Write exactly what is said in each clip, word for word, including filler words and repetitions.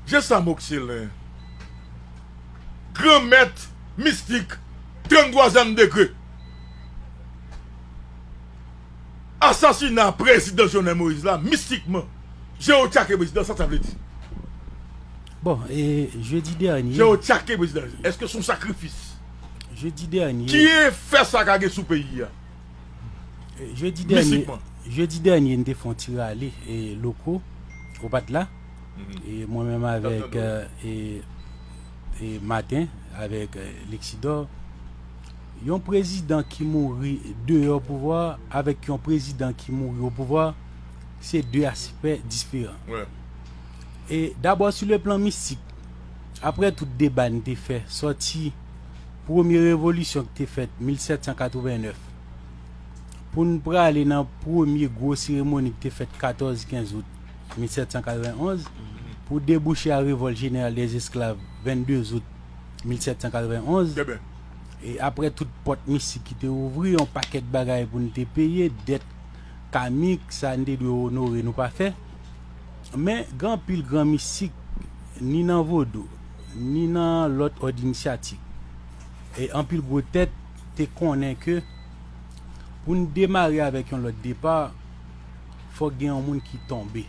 Jesam Okselen, granmèt mistik, tranntwazyèm degre. Asasina prezidan Jovenel Moïse la, mistikman, Jero tchake prezidan, sa sa vle di? Bon, e jedi dènye. Jero tchake prezidan, èske se yon sakrifis? Jedi dènye. Ki efè sa ka gen sou peyi a? Jedi dènye, jedi dènye, n te fè yon ti rale e loko, ou pa t la. E mwen menm avèk e, e Maten, avèk e, Lexidor. Yon prezidan ki mouri deyò pouvwa avèk yon prezidan ki mouri o pouvwa, se de aspè diferan. E dabò, sou le plan mistik, apre tout deba n te fè, sòti premye revolisyon ki te fèt mil sèt san katrevenn nèf, pou n prale nan premye gwo seremoni ki te fèt katòz kenz out mil sèt san katrevenn onz, pou debouche a revòlt jeneral dèzesklav vennde out mil sèt san katrevenn onz. E apre tout pòt mistik ki te ouvri, yon pakèt bagay pou n te peye, dèt kamik, sa n te dwe onore, nou pa fè. Men, gen anpil gran mistik, ni nan vodou, ni nan lòt òd inisyatik, e anpil gwo tèt te konnen ke pou n demare avèk yon lòt depa, fòk gen yon moun ki tonbe.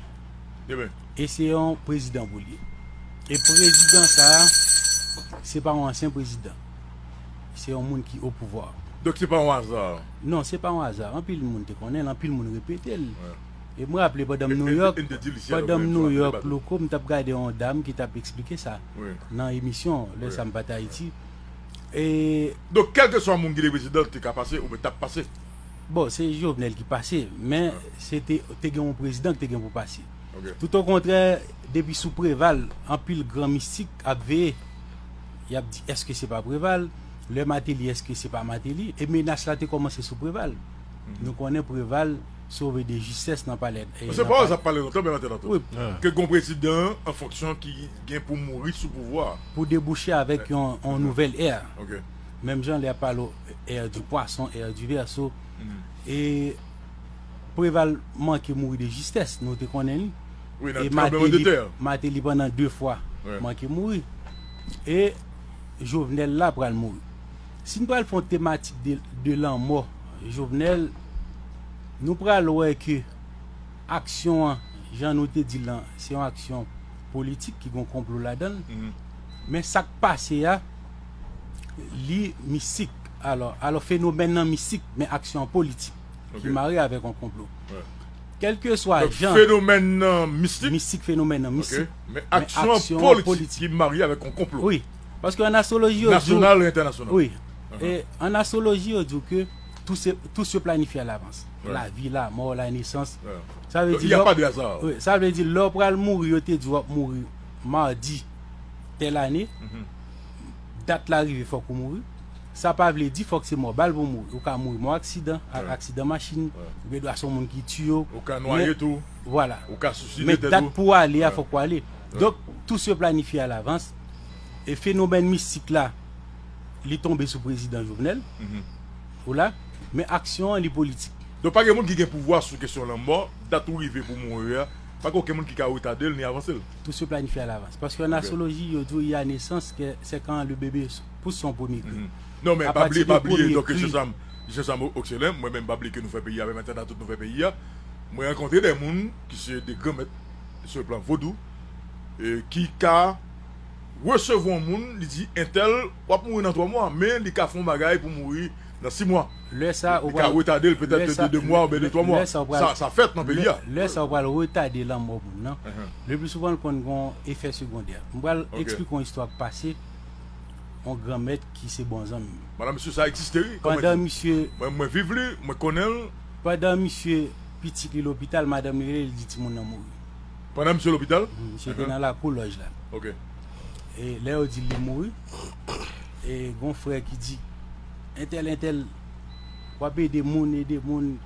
E se yon prezidan pou l ye. E prezidan sa a, se pa yon ansyen prezidan. Se yon moun ki o pouvwa. Donk se pa yon aza. Non, se pa yon aza. Anpil moun te konnen l, anpil moun repete l. E m raple pandan m Nouyòk, pandan m Nouyòk loko, m t ap gade yon dam ki t ap eksplike sa nan emisyon, lè sa m pa t Ayiti. E. Donk, kèlkeswa moun ki te prezidan, te ka pase oubyen t ap pase. Bon, se Jovenel ki pase, men se te, te gen yon prezidan ki te gen pou pase. Toutokontrè, depi sou Preval, anpil gran mistik ap veye. Y ap di, èske se pa Preval? Lè Mateli, èske se pa Mateli? E menas la te kòmanse sou Preval. Nou konnen Preval sove de jistès nan palè. Men se pawòl sa ap pale lontan, men maten an tou. Ke gon prezidan an fonksyon ki gen pou mouri sou pouvwa. Pou debouche avèk yon, yon nouvèl è. Menm jan lè y ap pale w, ère du poisson, ère du verseau. E Preval manke mouri de jistès, nou te konnen li. E Mateli, Mateli pandan de fwa manke mouri. E Jovenel la pral mouri. Si n pral fè yon tematik de, de lanmò Jovenel, nou pral wè ke aksyon an, jan nou te di l lan, se yon aksyon politik ki gon konplo ladan l. Men sa k pase a, li mistik. Alò, alò fenomèn nan mistik, men aksyon an politik ki mare avèk yon konplo. Kèlkeswa jan. Fenomèn nan mistik. Mistik, fenomèn nan mistik. Men aksyon an politik ki mare avèk yon konplo. Wi. Paske an astwoloji yo di w. Nasyonal e entènasyonal. Wi. E an astwoloji yo di w ke tout se, tout se planifye alavans. Lavi, lamò, lanesans. Sa vle di lè w pral mouri, yo te di w ap mouri madi tèl ane. Dat la rive, fòk ou mouri. Sa pa vle di fòk se mò bal pou w mouri. Ou ka mouri mò aksidan, ak aksidan machin. Ou gen dwa se yon moun ki tiye w. Ou ka nwaye tou. Vwala. Ou ka siside tèt ou. Men dat pou w ale a, fòk ou ale. Donk, tout se planifye alavans. E fenomèn mistik la, li tonbe sou prezidan Jovenel. Ou la. Men aksyon an, li politik. Donk, pa gen moun ki gen pouvwa sou kesyon lanmò, dat ou rive pou w mouri a. Pa gen okenn moun ki ka retade l ni avanse l. Tout se planifye alavans. Paske an astwoloji, yo di w, il y a naissance, que c'est quand le bébé pousse son premier cri. Non, men pa bliye, pa bliye, donk, Jan Sam, Jan Sam Okselen, mwen menm pa bliye ke nou fè peyi a, menm entènasyonal tout nou fè peyi a. Mwen rankontre de moun ki se de granmèt sou le plan vodou, e ki ka resevwa yon moun, li di, entèl, w ap mouri nan twa mwa, men li ka fè yon bagay pou mouri nan sis mwa. Lè sa, ou pral. Li ka retade l petèt de de mwa oubyen de twa mwa. Sa, sa fèt nan peyi a. Lè sa, ou pral retade lanmò moun nan. Le pli souvan, l konn gen yon efè segondè. M pral eksplike yon istwa k pase yon granmèt ki se bon zanmi m. Madan misye sa egziste, wi. Pandan misye. Mwen, mwen viv li, mwen konnen l. Pandan misye pitit li lopital, madanm li rele l, li di timoun nan mouri. Pandan misye lopital? Wi, misye te nan lakou lòj la. Ok. E lè yo di l li mouri, e gon frè ki di, entèl, entèl, w ap ede moun, ede moun,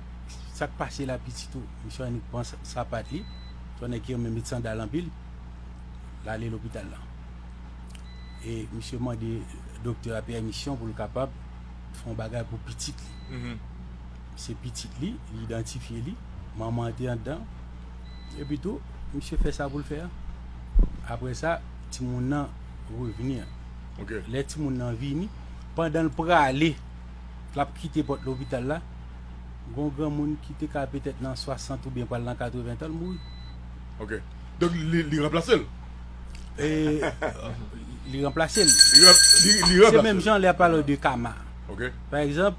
sa k pase la pitit ou? Misye annik pran sa, sapat li, se yon nèg ki renmen met sandal anpil, l ale lopital la. E misye mande doktè a pèmisyon pou l kapab fè yon bagay pou pitit li. Se pitit li, li idantifye li, manman an te anndan. Epi tou, misye fè sa pou l fè a. Apre sa, timoun nan revini. Lè timoun nan vini, pandan l prale, l ap kite pòt lopital la, gen yon granmoun ki te ka petèt nan swasant oubyen pral nan katreven tan, l mouri. Ok. Donk, li, li ranplase l. E, li ranplase l. Li, li, li Se ranplase menm l. Jan lè y ap pale de kama. Ok. Pa egzanp,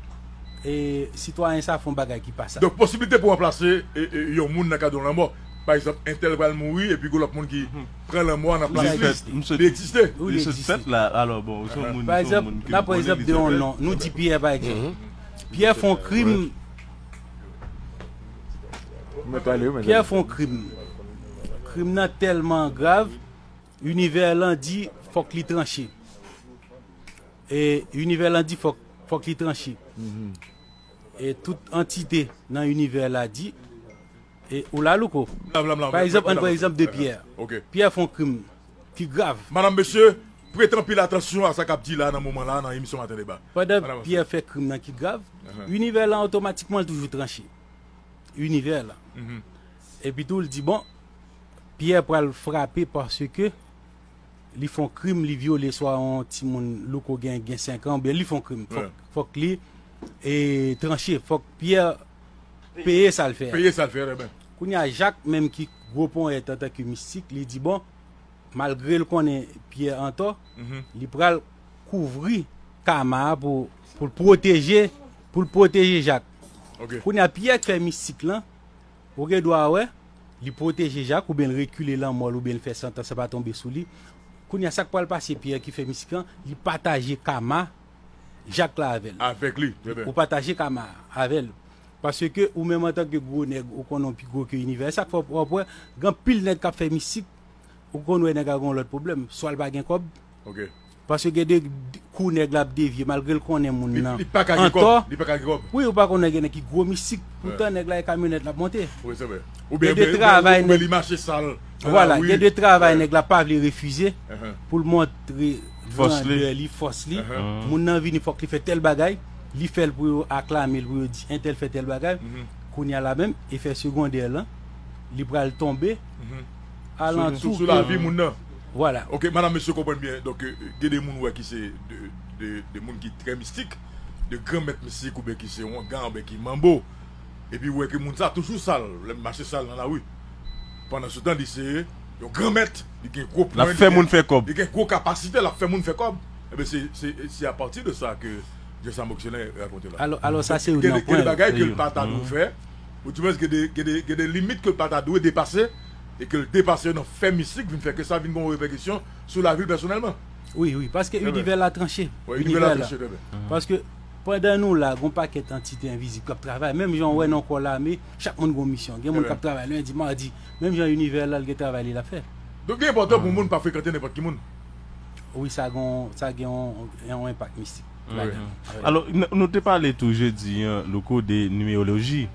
e, sitwayen sa fè yon bagay ki pa sa. Donk, posiblite pou ranplase e, e, yon moun nan kad yon lanmò. Pa egzanp, entèl pral mouri, epi gen lòt moun ki pran lanmò an Sa ranplase li. egziste. Misye Li egziste. Wi, li li sot egziste. Fèt la, alò, bon, ou se yon moun, Pa ou se yon egzanp, moun ki nan pa konnen egzanp li de se yon Fèt. Non, nou di Pyè pa egzanp. Pyè fè yon krim, Mwen pale, wi, mwen Pyè fè yon krim. Krim nan tèlman grav, inivè lan di fòk li tranche. E inivè lan di fòk, fòk li tranche. E tout antite nan inivè la di, e ou la Louko. Bla, bla, bla, Pa bla, egzanp, bla, ann pran bla. egzanp de Pyè. Ok. Pyè fè yon krim ki grav. Madanm, mesye, prete anpil atansyon a sa k ap di la nan moman la, nan emisyon Maten Deba. Pandan Madanm, Pyè fè krim nan ki grav, Uh-huh. inivè lan otomatikman l toujou tranche. Inivè lan. Mhm. Epi tou, l di, bon, Pyè pral frape paske li fè yon krim, li vyole swa yon timoun Louko gen, gen senk an, oubyen li fè yon krim. Fòk, Wi. Fòk li e, tranche, fòk Pyè peye sa l fè. Peye sa l fè, trè byen. Kounye a, Jak, menm ki gwo ponyèt antanke mistik, li di, bon, malgre l konnen Pyè antò, Mhm. li pral kouvri kama a pou, pou l pwoteje, pou l pwoteje Jak. Ok. Kounye a, Pyè k fè mistik lan, ou gen dwa wè, li pwoteje Jak, oubyen l rekile lanmò l, oubyen l fè santans la pa tonbe sou li. Kounye a, sa k pral pase Pyè ki fè mistik lan, li pataje kama Jak la avè l. Avèk li, trè byen. Ou pataje kama avè l. Paske ou menm antanke gwo nèg, ou konnen w pi gwo ke inivè. Sa k fè w ap wè, gen anpil nèg k ap fè mistik, ou konn wè nèg la gen yon lòt pwoblèm. Swa l pa gen kòb, Ok. paske gen de kou nèg la ap devye, malgre l konnen moun Li, nan li pa ka gen antò. Kòb. Li pa ka gen kòb. Wi, ou pa konnen gen nèg ki gwo mistik, poutan nèg la e kamyonèt l ap monte. Wi, se vre. Gen de travay Oubyen nèg li mache sal. Vwala, gen de travay Wi. Nèg la pa vle refize Uh-huh. pou l montre Fòs li. grandè li, fòs li. Uh-huh. Moun nan vini, fòk li fè tèl bagay, li fè l pou yo aklame l, pou yo di entèl fè tèl bagay. Mhm. Kounye a la menm, efè segondè lan, li pral tonbe Mhm. alantou Sou, sou ke- lavi moun nan. Vwala. Ok, madanm, mesye, konprann byen. Donk, euh, gen de moun wè ki se de, de, de moun ki trè mistik, de gran mèt mistik, oubyen ki se wangan, oubyen ki manbo. Epi wè ke moun sa toujou sal, lè mache sal nan lari. Pandan se tan, li se yon gran mèt, li gen gwo L ap pwen, fè li moun gen, fè kòb. Li gen gwo kapasite, l ap fè moun fè kòb. Ebyen, se, se, se apati de sa ke Jean Sam Oxelin rakonte la. Alò, alò sa se youn Gen de, nan gen de pwen. bagay ke l pa ta dwe fè. Ou di mwen, gen de, gen de, gen de limit ke l pa ta dwe depase, e ke l depase nan fè mistik, vin fè ke sa vin gen yon repèkisyon sou lavi l pèsonèlman. Wi, wi, paske Trè byen. Inivè la tranche. Wi, Inivè la Inivè la. Tranche, trè byen. Paske pandan nou la, gon pakèt antite envizib k ap travay. Menm jan w wè nan kò lame, chak moun gon misyon. Gen moun k ap travay lendi, madi. Menm jan Inivè la, l gen travay li l ap fè. Donk, li enpòtan pou moun pa frekante nenpòt ki moun. Wi, sa gon, sa gen yon, yon enpak mistik ladan. Alò, n- nou te pale tou jedi an, Louko, de nimeroloji.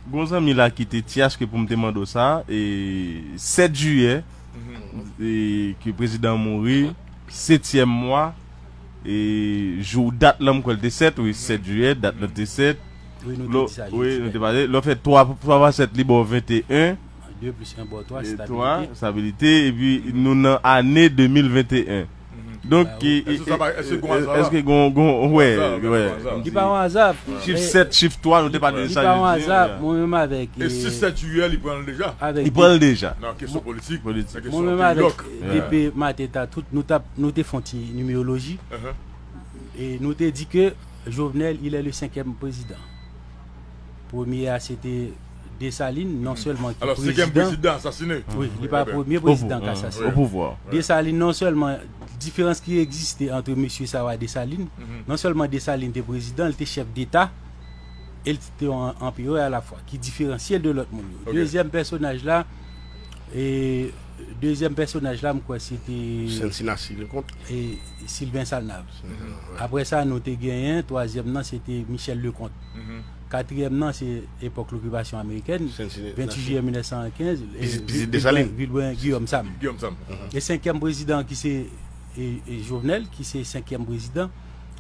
Gon zanmi la ki te T H ke pou m te mande w sa, e sèt jiyè, e ke prezidan an mouri, setyèm mwa, e jou, dat lan m kwè l te sèt, wi, sèt jiyè, dat lan te sèt. Wi, nou Lo- te di sa. wi, Jezi. Nou te pale. Lò fè twa, twa fwa sèt li ba w venteyen. De plis en ba w twa, E stabilite. Twa, stabilite, epi nou nan ane de mil venteyen. Donk, Ba, ki- Èske sa pa- èske gon aza la? Èske gon, gon, wè, Aza, wè. aza. Li pa yon aza. Chif sèt, chif twa, nou te pale de Li sa. pa yon Jezi, aza. Wè. Mwen menm avèk. E sis sèt jiyè, li pran l deja. Avèk Li pran l deja. Nan kesyon politik. Politik. Nan Mwen kesyon menm avèk lòk. D P Mateta, tout, nou, t ap, nou te fè yon ti nimeroloji. Uh-huh. E nou te di ke Jovenel, il est le cinquième président. Premye a, se te Desalin, non sèlman ki Alò, senkyèm prezidan. Prezidan asasinen. Wi, li pa Trè byen. premye prezidan k Au asasinen. Au pouvoir. Desalin, non sèlman diferans ki egziste ant mesye sa yo a Desalin, Mhm. non sèlman Desalin te prezidan, li te chèf deta, e li te yon anperè alafwa, ki diferansye l de lòt moun yo. Ok. Dezyèm pèsonaj la, e dezyèm pèsonaj la, m kwè se te Sensinasi Leconte. e Sylvain Salnav. Wè. Apre sa, nou te genyen, twazyèm nan, se te Michel Leconte. Mhm. Katriyèm nan, se epòk lokipasyon amerikèn, Sensinasi. venntuit jiyè mil nèf san kenz, e Vizit, Vil- vizit Desalin. Vilbrun Guillaume Sam. Guillaume Sam. E senkyèm prezidan ki se e, e Jovenel, ki se senkyèm prezidan.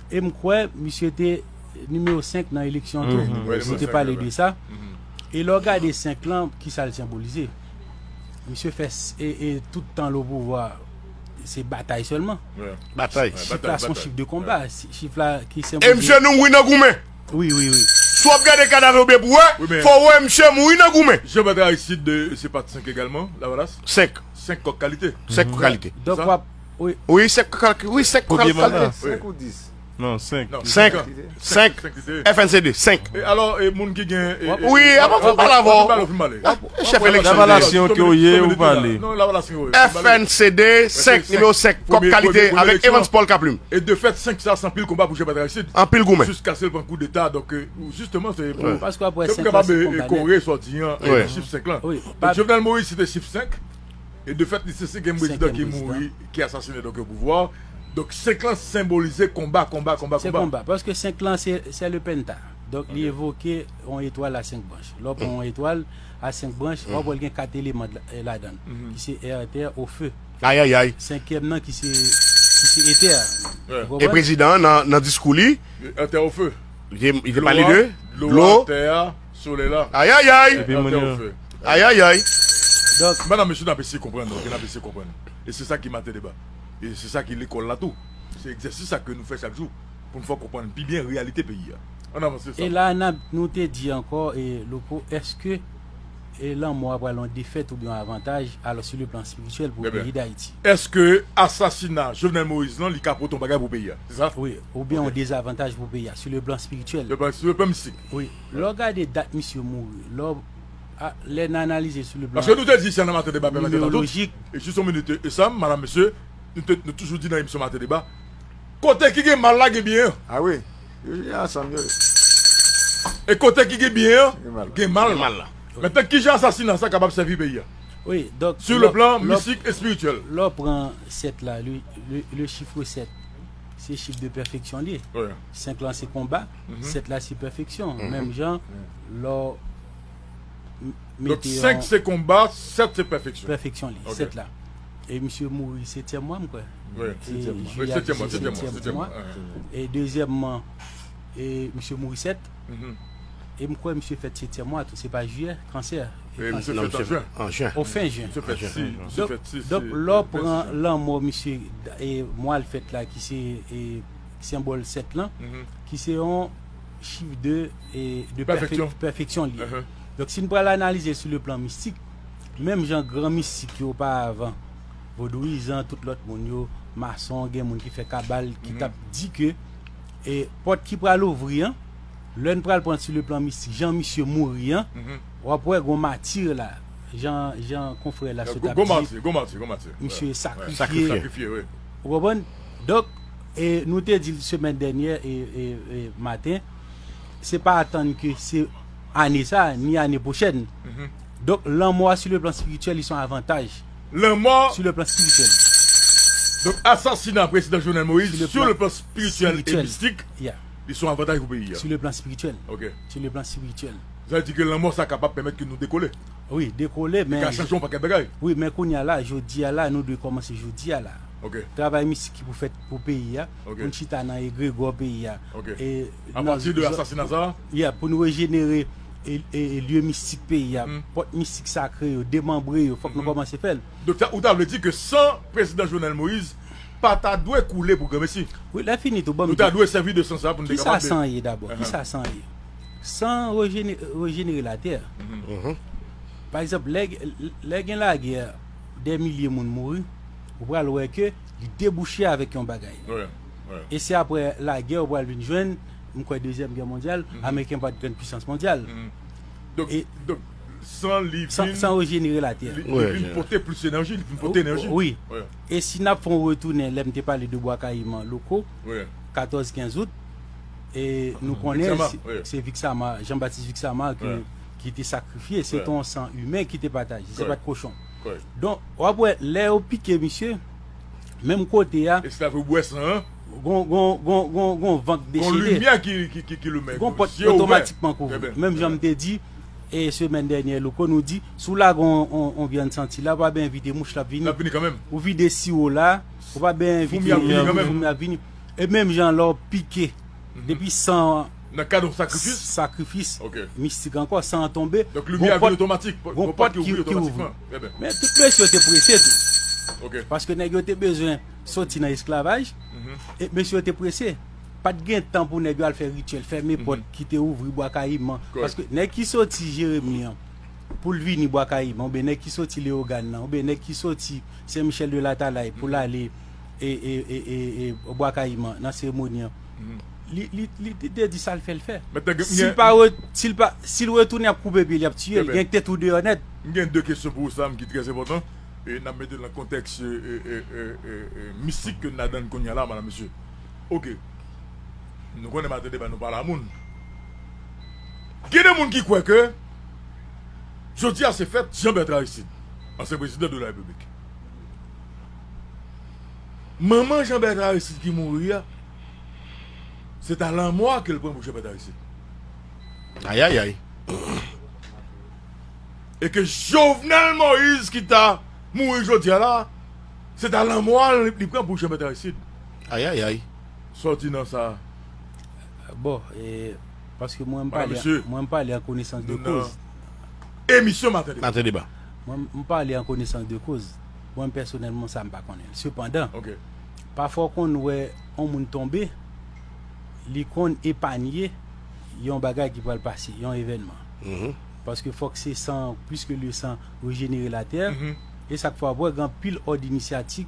E m kwè, misye te nimewo senk nan eleksyon tou. Mhm. Wè, Nou te nimewo senk, pale wè. De sa. Mhm. E lè w gade senk lan, ki sa l senbolize? Misye fè s- e, e tout tan l o pouvwa, se batay sèlman. Batay. Chif la se yon chif de konba. Chif la ki senbolize. E misye nou mouri nan goumen. Wi, wi, wi. Si w ap gade kadav yo byen pou wè, fò w wè misye mouri nan goumen. Jean Bertrand Aristide, se pa t senk egalman, Lavalas? Senk. Senk kòk kalite. Senk kòk kalite. Donk w ap, wi. Wi, senk kòk kalite. Wi, senk kòk kalite. Senk ou dis? Non, senk. Senk. Senk. F N C D, senk. E alò, e moun ki gen. Wi, avan pou pale avè w. Chèf eleksyon. Lavalasyen ke w ye, ou pale. F N C D, senk, nimewo senk, kòk kalite, avèk Evans Paul Kaplim. E de fèt, senk sa, se anpil konba pou Jean Bertrand Aristide. Anpil goumen. Jiskaske l pran koudeta, donk, jisteman, se pou kapab kore sa w di an, chif senk lan. Donk, Jovenel Moïse, se te chif senk. E de fèt, li se senkyèm prezidan ki mouri, ki asasinen, donk, o pouvwa. Donk, senk lan senbolize konba, konba, konba, konba. Se konba, paske senk lan, se, se le penta. Donk, li evoke yon etwal a senk branch. Lè w pran yon etwal a senk branch, w ap wè l gen kat eleman ladan l, ki se air, terre, eau, feu. Ayayay. Senkyèm nan ki se, ki se etè. E prezidan an nan, nan diskou li, li te pale de dlo, tè a, solèy la. Ayayay. Epi moun yo. Ayayay. Donk, madanm, mesye, n ap eseye konprann, ok, n ap eseye konprann. E se sa ki maten deba. E se sa ki lekòl la tou. Se egzèsis sa ke nou fè chak jou pou n fè w konprann pi byen reyalite peyi a. Ann avanse, Sam. E la, n ap, nou te di ankò, e, Louko, èske e lanmò a pral yon defèt oubyen yon avantaj, alò, sou le plan espirityèl pou peyi Dayiti? Èske asasina Jovenel Moïse lan, li ka pote yon bagay pou peyi a? Se sa? Wi, oubyen yon dezavantaj pou peyi a, sou le plan espirityèl. Sou le plan mistik. Wi. Lè w gade dat misye mouri, lè w, a, lè n analize sou le plan nimerolojik. Paske nou te di sa nan maten deba, pèmèt nou tann tout. E jis yon minit, e Sam, madanm, mesye, nou te, nou toujou di nan emisyon maten deba, kote ki gen mal la, gen byen an. A wi. Yo jwe ansanm, yo. E kote ki gen byen an, gen mal. Gen mal. Gen mal la. Mentnan, kijan asasina sa kapab sèvi peyi a? Wi, donk, sur le plan mistik, espirityèl. Lè w pran sèt la, le, le, le chiffre sept, se chif de pèfeksyon li ye. Wi. Senk lan se konba, sèt la se pèfeksyon. Menm jan, lè w m- Donk, senk se konba, sèt se pèfeksyon. Pèfeksyon li, sèt la. E misye mouri setyèm mwa, m kwè. Wi. E jiyè a di setyèm mwa. E dezyèmman, e misye mouri sèt. E m kwè misye fèt setyèm mwa tou, se pa jiyè, kansè. E misye fèt an jen. O fen jen. Misye fèt sis, misye fèt sis. Donk, lè w pran lanmò misye, e mwa l fèt la, ki se, e senbòl sèt lan, ki se yon chif de, e, de pèfeksyon li ye. Donk, si n pral analize sou le plan mistik, menm jan gran mistik yo oparavan, vodouyizan, tout lòt moun yo, mason, gen moun ki fè kabal, ki t ap di ke, e, pòt ki pral ouvri an, lè n pral pran sou le plan mistik, jan misye mouri an, w ap wè gon mati la, jan, jan konfrè la sot ap di, misye sakrifye. Ou konprann? Donk, e, nou te di l semèn dènyè e, e, e maten, se pa atann ke se ane sa, ni ane pwochèn. Donk, lanmò a, sou le plan espirityèl, li se yon avantaj. Lanmò. Sou le plan espirityèl. Donk, asasina prezidan Jovenel Moïse, sur le plan spirituel et mystique, li se yon avantaj pou peyi a. Sou le plan espirityèl. Ok. Sou le plan espirityèl. Sa vle di ke lanmò sa kapab pèmèt ke nou dekole. Wi, dekole, men. Li ka chanje yon pakèt bagay. Wi, men kounye a la, jodi a la, nou dwe kòmanse jodi a la. Ok. Travay mistik ki pou fèt pou peyi a, pou n chita nan egregò peyi a. Ok. E a pati de asasina sa? Yeah, pou nou rejenere e, e, e lye mistik peyi a, pòt mistik sakre yo, demanbre yo, fòk nou kòmanse fè l. Donk, ou ta vle di ke san prezidan Jovenel Moïse pa ta dwe koule pou granmesi. Wi, lè fini tou, ban m di. Nou ta dwe sèvi de san sa pou nou te kapab. Kisa san ye dabò? Kisa san ye? San rejene-, rejenere latè. Pa egzanp, lè, lè gen lagè, dè milye moun mouri, ou pral wè ke li debouche avèk yon bagay. Wi, wi. E se apre lagè ou pral vin jwenn, m kwè, Dezyèm Gè Mondyal, Ameriken pa t grann pwisans mondyal. Donk, e donk, san li vin, san, san rejenere latè. Li, li vin pote plis enèji, li vin pote enèji. Wi. Wi. E si n ap fè yon retounen, lè m te pale de Bwa Kayiman, Louko, katòz kenz out, e nou konnen se, se Vixama, Jean-Baptiste Vixama ki, ki te sakrifye, se te yon san imen ki te pataje, se pa t kochon. Donk, w ap wè, lè yo pike misye, menm kote a, esklav yo bwè san an. Gon, gon, gon, gon, gon van k deside. Gon limyè ki, ki, ki, ki limen. Gon pòt otomatikman k ouvri. Menm jan m te di, e semèn dènyè, Louko, nou di, si w lage on, on, on vyann santi la, ou pa byen envite mouch, l ap vini. L ap vini kanmenm. Ou vide siwo la, ou pa byen envite foumi ap vini kanmenm. Foumi ap vini. E menm jan lè w pike, depi san an Nan kad yon sakrifis? Sakrifis mistik ankò, san tonbe. Donk limyè a vin otomatik. Gon pòt ki ouvri otomatikman. Men tout mesye yo te prese tou. Paske nèg yo te bezwen soti nan esklavaj. E mesye yo te prese. Pa t gen tan pou nèg yo al fè rityèl, fèmen pòt ki te ouvri Bwa Kayiman. Paske nèg ki soti Jeremi an, pou l vini Bwa Kayiman, oubyen nèg ki soti Leyogàn nan, oubyen nèg ki soti Sen Michèl de Latalay pou l ale e, e, e, e, e Bwa Kayiman nan seremoni an, li, li, li, li te di sa l fè, l fè. Si l pa re-, si l pa, si l retounen, y ap koupe pye l, y ap tiye l. Gen ki te tou deyò nèt. M gen de kesyon pou ou, Sam, ki trè enpòtan. E n ap mete l nan kontèks, e, e, e, e, e, mistik ke n ladan l kounye a la, madam, mesye. Oke. Nou konnen maten deba nou pale a moun. Gen de moun ki kwè ke jodi a se fèt Jean Bertrand Aristide, ansyen prezidan de la Repiblik. Manman Jean Bertrand Aristide ki mouri a, se ta lanmò a ke l pran pou Jean Bertrand Aristide. Ayayay. E ke Jovenel Moïse ki ta mouri jodi a la, se ta lanmò a li, li pran pou Jean Bertrand Aristide. Ayayay. Sòti nan sa. Bon, e, paske mwen m pale, mwen m pale an konesans de koz. Emisyon Maten Deba. Maten Deba. Mwen m pale an konesans de koz. Mwen pèsonèlman sa m pa konnen. Sepandan, pafwa w konn wè yon moun tonbe, li konn epanye yon bagay ki pral pase, yon evènman. Paske fòk se san, plis ke le san rejenere latè. E sa k fè w ap wè gen anpil òd inisyatik,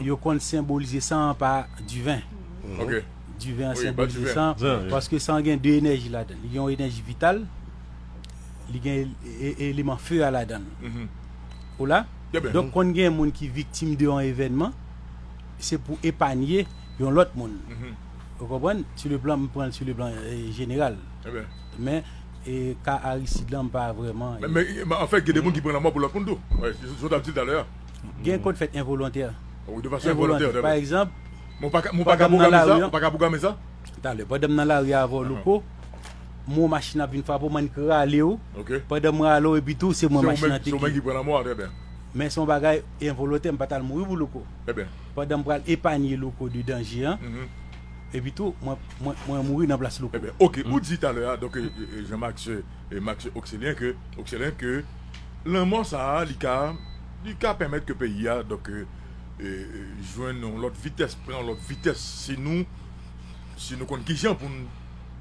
yo konn senbolize san an pa diven. Diven an senbolize san, paske san an gen de enèji ladan l. Li gen yon enèji vital, li gen e-, e-, eleman fe a ladan l. Ou la? Donk, konn gen moun ki viktim de yon evènman, se pou epanye yon lòt moun. Ou konprann? Sou le plan, m pran l sou le plan, e, jeneral. Men, e, ka Aristide lan, m pa vrèman. Men, men, men, anfèt, gen de moun ki pran lanmò pou lòt moun tou. Wi, se sa w t ap di talè a. Gen kote fèt envolontè. Wi, de fason envolontè. Pa egzanp, men w pa ka, men w pa ka pwograme sa? Ou pa ka pwograme sa? Talè, pandan m nan lari a avè w, Louko, m wè yon machin ap vin frape w, m annik rale w. Pandan m rale w, epi tou, se mwen machin nan te ki. Se ou menm ki pran lanmò a, trè byen. Men se yon bagay envolontè, m pa t al mouri pou Louko. Pandan m pral epanye Louko de danje an, epi tou, mwen, mwen, mwen mouri nan plas Louko. Ebyen, oke, ou di talè a, donk, e, e, e, Jean Max, e, Max Oxélien ke, Oxélien ke lanmò sa a, li ka, li ka pèmèt ke peyi a, donk, e, e, e, jwenn yon lòt vitès, pran yon lòt vitès, si nou, si nou konn kijan pou n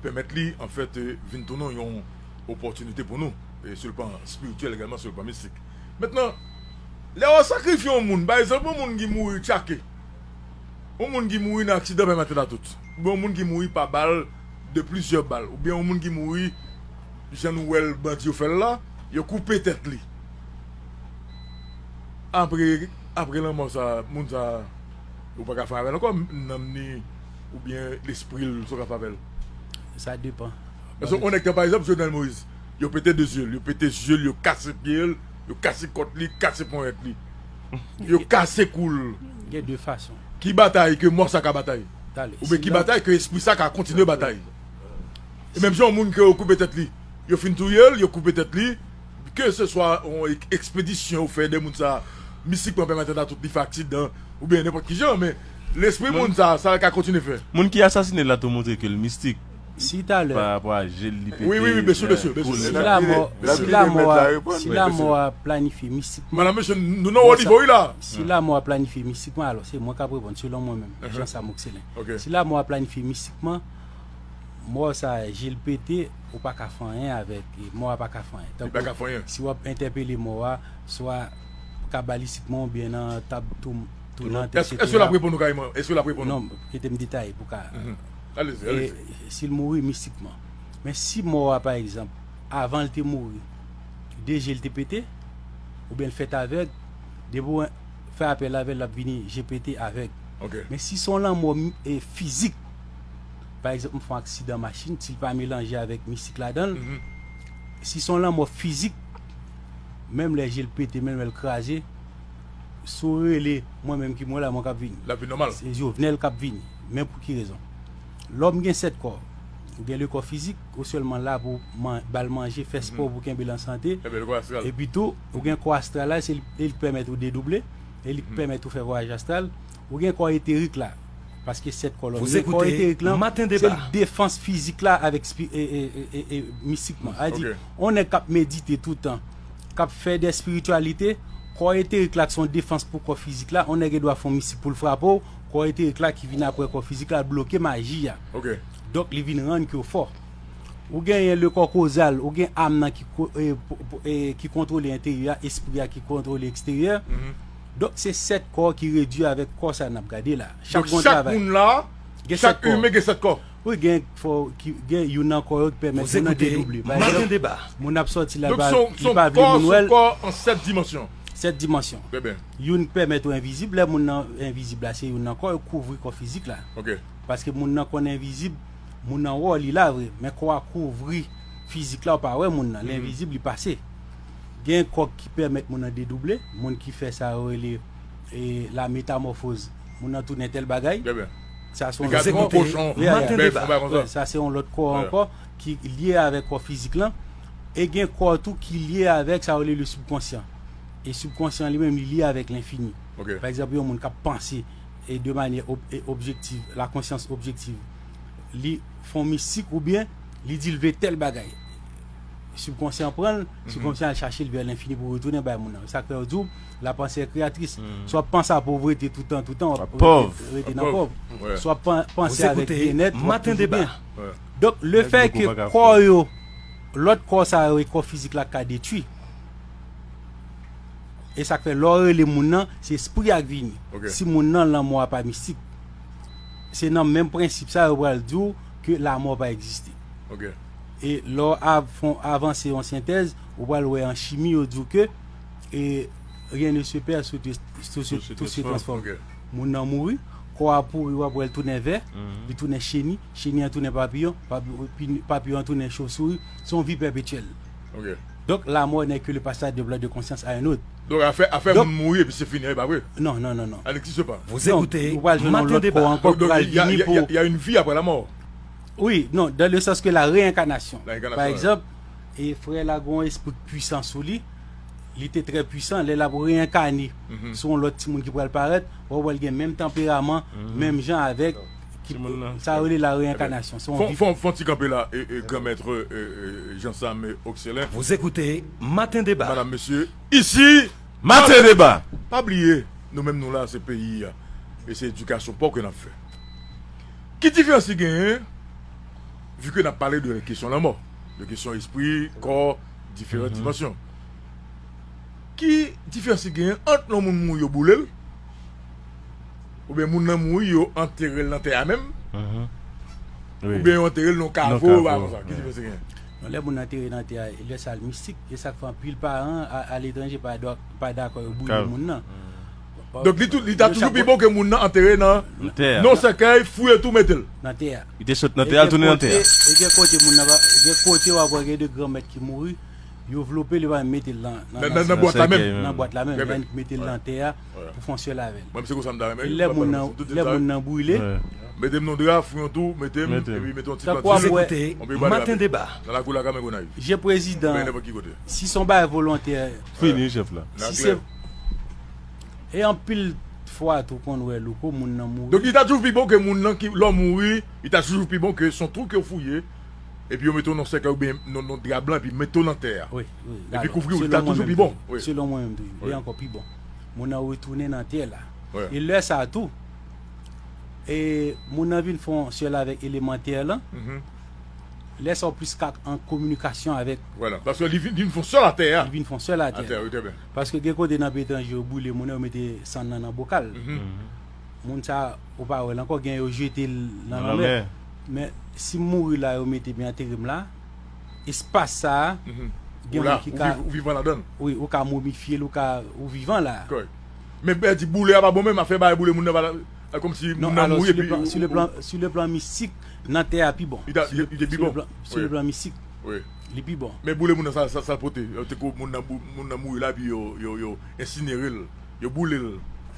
pèmèt li, anfèt, e, vin tounen yon opòtinite pou nou, e, sou le plan espirityèl egalman, sou le plan mistik. Mentnan, lè w sakrifye yon moun, pa egzanp, yon moun ki mouri tchake, yon moun ki mouri nan aksidan pèmaten a tout, oubyen yon moun ki mouri pa bal, de plizyè bal, oubyen yon moun ki mouri, jan nou wè l, bandi yo fè l la, yo koupe tèt li. Apre, apre lanmò sa, moun sa, ou pa ka fè avè l ankò, nanm ni, oubyen lespri l, sa w ka fè avè l? Sa depann. Paske yon nèg tan, pa egzanp, Jovenel Moïse, yo pete de zye l, yo pete zye l, yo kase pye l, yo kase kòt li, kase ponyèt li. Yo kase kou l. Gen de fason. Ki batay ke mò sa ka batay? Talè. Oubyen ki batay ke espri sa ka kontinye batay? E menm jan yon moun ke yo koupe tèt li, yo fin touye l, yo koupe tèt li, ke se swa yon ek-, ekspedisyon yo fè de moun sa, mistikman pèmèt a tout li fè aksidan, oubyen nenpòt ki jan, men lespri moun sa, sa l ka kontinye fè. Moun ki asasine l la tou montre ke l mistik. Si talè. Pa rapò a je l li pete. Wi, wi, wi, byen si, byen si, byen si. Si lanmò, si lanmò a, si lanmò a planifye mistikman. Madan mesye, nou nan wo nivo wi la. Si lanmò a planifye mistikman, alò se mwen k ap reponn selon mwen menm, Jean Sam Oxélien. Si lanmò a planifye mistikman, mò sa, je l pete, ou pa ka fè anyen avèk, e, mò a pa ka fè anyen. Li pa ka fè anyen. Si w ap entèpele mò a, swa kabalistikman oubyen nan tab tou, tounant, etsetera. Èske l ap reponn ou kareman? Èske l ap reponn ou? Non, kite m detaye pou ka. Alezi, alezi. E, si l mouri mistikman. Men si mò a, pa egzanp, avan l te mouri, de je l te pete, oubyen l fèt avèg, depi w fè apèl avè l, l ap vini je pete avèg. Men si se yon lanmò, e, fizik, pa egzanp, m fè yon aksidan machin, si l pa melanje avèk mistik ladan l, si se yon lanmò fizik, menm lè je l pete, menm lè l kraze, si w rele mwen menm ki mouri la, mwen k ap vini. L ap vin nòmal. Se Jovenel k ap vini. Men pou ki rezon? Lòm gen sèt kò. Ou gen le kò fizik, ou sèlman la pou man-, ba l manje, fè spò pou kenbe l an sante. Epi tou, ou gen kò astral la, se li, li k pèmèt ou dedouble, e li k pèmèt ou fè vwayaj astral. Ou gen kò eterik la, Paske sèt kò lòm. Kò eterik lan, se defans fizik la avèk mistikman. A di, yon nèg k ap medite toutan, k ap fè de espirityalite, kò eterik la ki se yon defans pou kò fizik la, yon nèg gen dwa fè yon mistik pou l frape w, kò eterik la ki vin apre kò fizik la, l bloke maji a. Donk, li vin rann ke w fò. Ou genyen le kò kozal, ou gen am nan ki, ki kontwole enteryè a, espri a ki kontwole eksteryè. Donk, se sèt kò ki redui avèk kò sa n ap gade la. Chak gon travay. Chak moun la, chak imen gen sèt kò. Wi, gen fò ki gen youn nan kò yo ki pèmèt moun nan dedouble. Pa egzanp, moun ap sòti la, li pa vle moun wè l. Kò an sèt dimansyon. Sèt dimansyon. Youn pèmèt ou envizib. Lè moun nan envizib la, se youn nan kò yo kouvri kò fizik la. Paske moun nan konn envizib, moun nan wè w li la vre, men kò a kouvri fizik la, ou pa wè moun nan. Lenvizib, li pase. Gen kò ki pèmèt moun nan dedouble, moun ki fè sa yo rele e, la metamòfoz. Moun nan tounen tèl bagay. Sa se yon lòt kò. Sa se yon lòt kò ankò ki lye avèk kò fizik lan. E gen kò tou ki lye avèk sa yo rele le sibkonsyan. E sibkonsyan li menm, li lye avèk lenfini. Pa egzanp, yon moun k ap panse e de manyè ob- e objektiv, la konsyans objektiv, li fè yon mistik oubyen li di l vle tèl bagay. Sibkonsyan pran l, sibkonsyan al chache l vè lenfini pou retounen bay moun nan. Sa k fè yo di w, la panse kreyatris. Si w ap panse a povrete toutan, toutan, w ap rete nan pòv. Si w ap panse avèk byennèt, w ap toujou byen. Donk, lefètke kò yo, lòt kò sa yo e kò fizik la ka detwi, e sa k fè lè w rele moun nan, se espri a k vini. Si moun nan, lanmò a pa mistik. Se nan menm prensip sa yo pral di w ke lanmò pa egziste. E lè w av- fè yon avanse yon sentèz, ou pral wè an chimi yo di w ke e, rien ne se perd, tout se, tout se, tout se transforme. Moun nan mouri, kò a pouri, w ap wè l tounen vè, li tounen cheni, cheni an tounen papiyon, papi- pi- papiyon an tounen chofsouri, se yon vi pèpetyèl. Donk, la mort n'est que le passage de blanc de conscience à un autre. Donk, afè, afè moun mouri epi se fini, e pa vre? Non, non, non, non. Sa egziste pa. Non, ou pral jwenn yon lòt kò ankò ki pral vini pou. Il y a une vie après la mort. Wi, non, dans le sens que la réincarnation. Pa egzanp, e frè la gen yon espri pwisan sou li, li te trè pwisan, lè l ap reyenkane sou yon lòt timoun ki pral parèt, w ap wè l gen menm tanperaman, menm jan avèk ki, sa yo rele la reyenkanasyon. Se yon vi. Fon, fon ti kanpe la, e, e, Granmèt, e, e, Jean Sam, e, Oxelen. Vous écoutez Matin Débat. Madame, monsieur, ici, Matin Débat. Pa bliye, nou menm nou la, se peyi a. E se edikasyon pa w ke n ap fè. Ki diferans ki genyen, vi ke n ap pale de kesyon lanmò, de kesyon espri, kò, diferan dimansyon? Ki diferans ki genyen ant yon moun mouri yo boule l, oubyen moun nan mouri yo antere l nan tè a menm, oubyen yo antere l nan yon kavo, bagay konsa? Ki diferans ki genyen? Non, lè moun antere nan tè a, lè sa l mistik, e sa k fè anpil paran a- aletranje pa dwa- pa dakò yo boule moun nan. Donk, li tou, li ta toujou pi bon ke moun nan antere nan, nan sèkèy, fouye tou, mete l nan tè a. Li te sot nan tè a, l tounen nan tè a. E gen kote moun nan pa, gen kote w ap wè gen de granmèt ki mouri, yo vlope l, yo pa menm mete l nan, nan, nan bwat la menm. Nan bwat la menm, men mete l nan tè a pou fè yon sèl avè l. Mwen, se konsa m ta renmen. E lè moun nan, lè moun nan brile, mete m nan dra, fouye yon tou, mete m, epi mete yon ti kanti. Tankou w ap wè, Matin Débat. Nan lakou la, Kamen Gonayiv. Je prezidan, si se yon bagay volontè, fini, chèf la. Si se, e anpil fwa tou konn wè louko, moun nan mouri. Donk, li ta toujou pi bon ke moun nan ki, lè w mouri, li ta toujou pi bon ke se yon twou ke w fouye, epi yo mete w nan sèkèy oubyen nan, nan dra blan, epi mete w nan tè a. Wi, wi, epi kouvri w, li ta toujou pi bon. Wi. Selon mwen menm tou, li ankò pi bon. Moun nan retounen nan tè la. E lè sa a tou, e moun nan vin fè yon sèl avèk eleman tè lan, lè sa w plis ka an kominikasyon avèk. Vwala, paske li vin, vin fè yon sèl a tè a. Li vin fè yon sèl a tè a. Wi, trè byen. Paske gen kote nan peyi etranje yo boule moun nan, yo mete sann nan nan bokal. Moun sa, ou pa wè l ankò, gen yo jete l nan lanmè. Men si m mouri la, yo mete m, yo antere m la, espas sa a, gen moun ki ka, ou vivan ladan l. Wi, ou ka momifye l, ou ka, ou vivan la. Men bè di boule a pa bon menm, afè bagay boule moun nan pa la, kòmsi moun nan mouri epi. Sou le plan, sou le plan mistik, nan tè a pi bon. Li te pi bon. Sou le plan mistik, li pi bon. Men boule moun nan, sa, sa, sa l pote? Yo te ko moun nan, moun nan mouri la, epi yo, yo, yo ensinere l, yo boule l.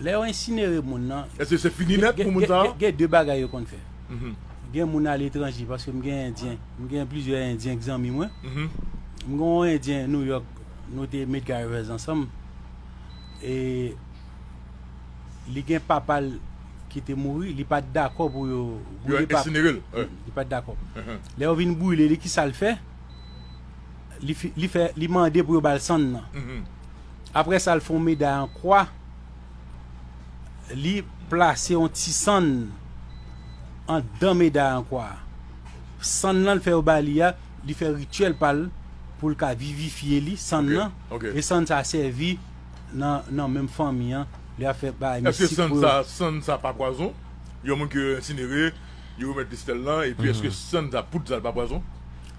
Lè yo ensinere moun nan, èske se fini nèt pou moun sa a? Gen, gen de bagay yo konn fè. Gen moun aletranje, paske m gen endyen, m gen plizyè endyen k zanmi mwen. M gen yon endyen New York, nou te met garevèz ansanm. E li gen papa l ki te mouri, li pa t dakò pou yo brile pa. Yo ensinere l. Li pa t dakò. Lè yo vin brile li, ki sa l fè? Li, fi, li, fè, li mande pou yo ba l sann nan. Apre sa, l fè yon meday an kwa. Li plase yon ti sann anndan meday an kwa a. Sann nan l fè yo ba li a, li fè rityèl pa l pou l ka vivifye li, sann nan. E sann sa a sèvi nan, nan menm fanmi an. Li ap fè bagay mistik pou yo. Èske sann sa, sann sa pa pwazon? Yon moun ke yo ensinere, yo remèt li stèl lan, epi èske sann sa, poud sa, l pa pwazon?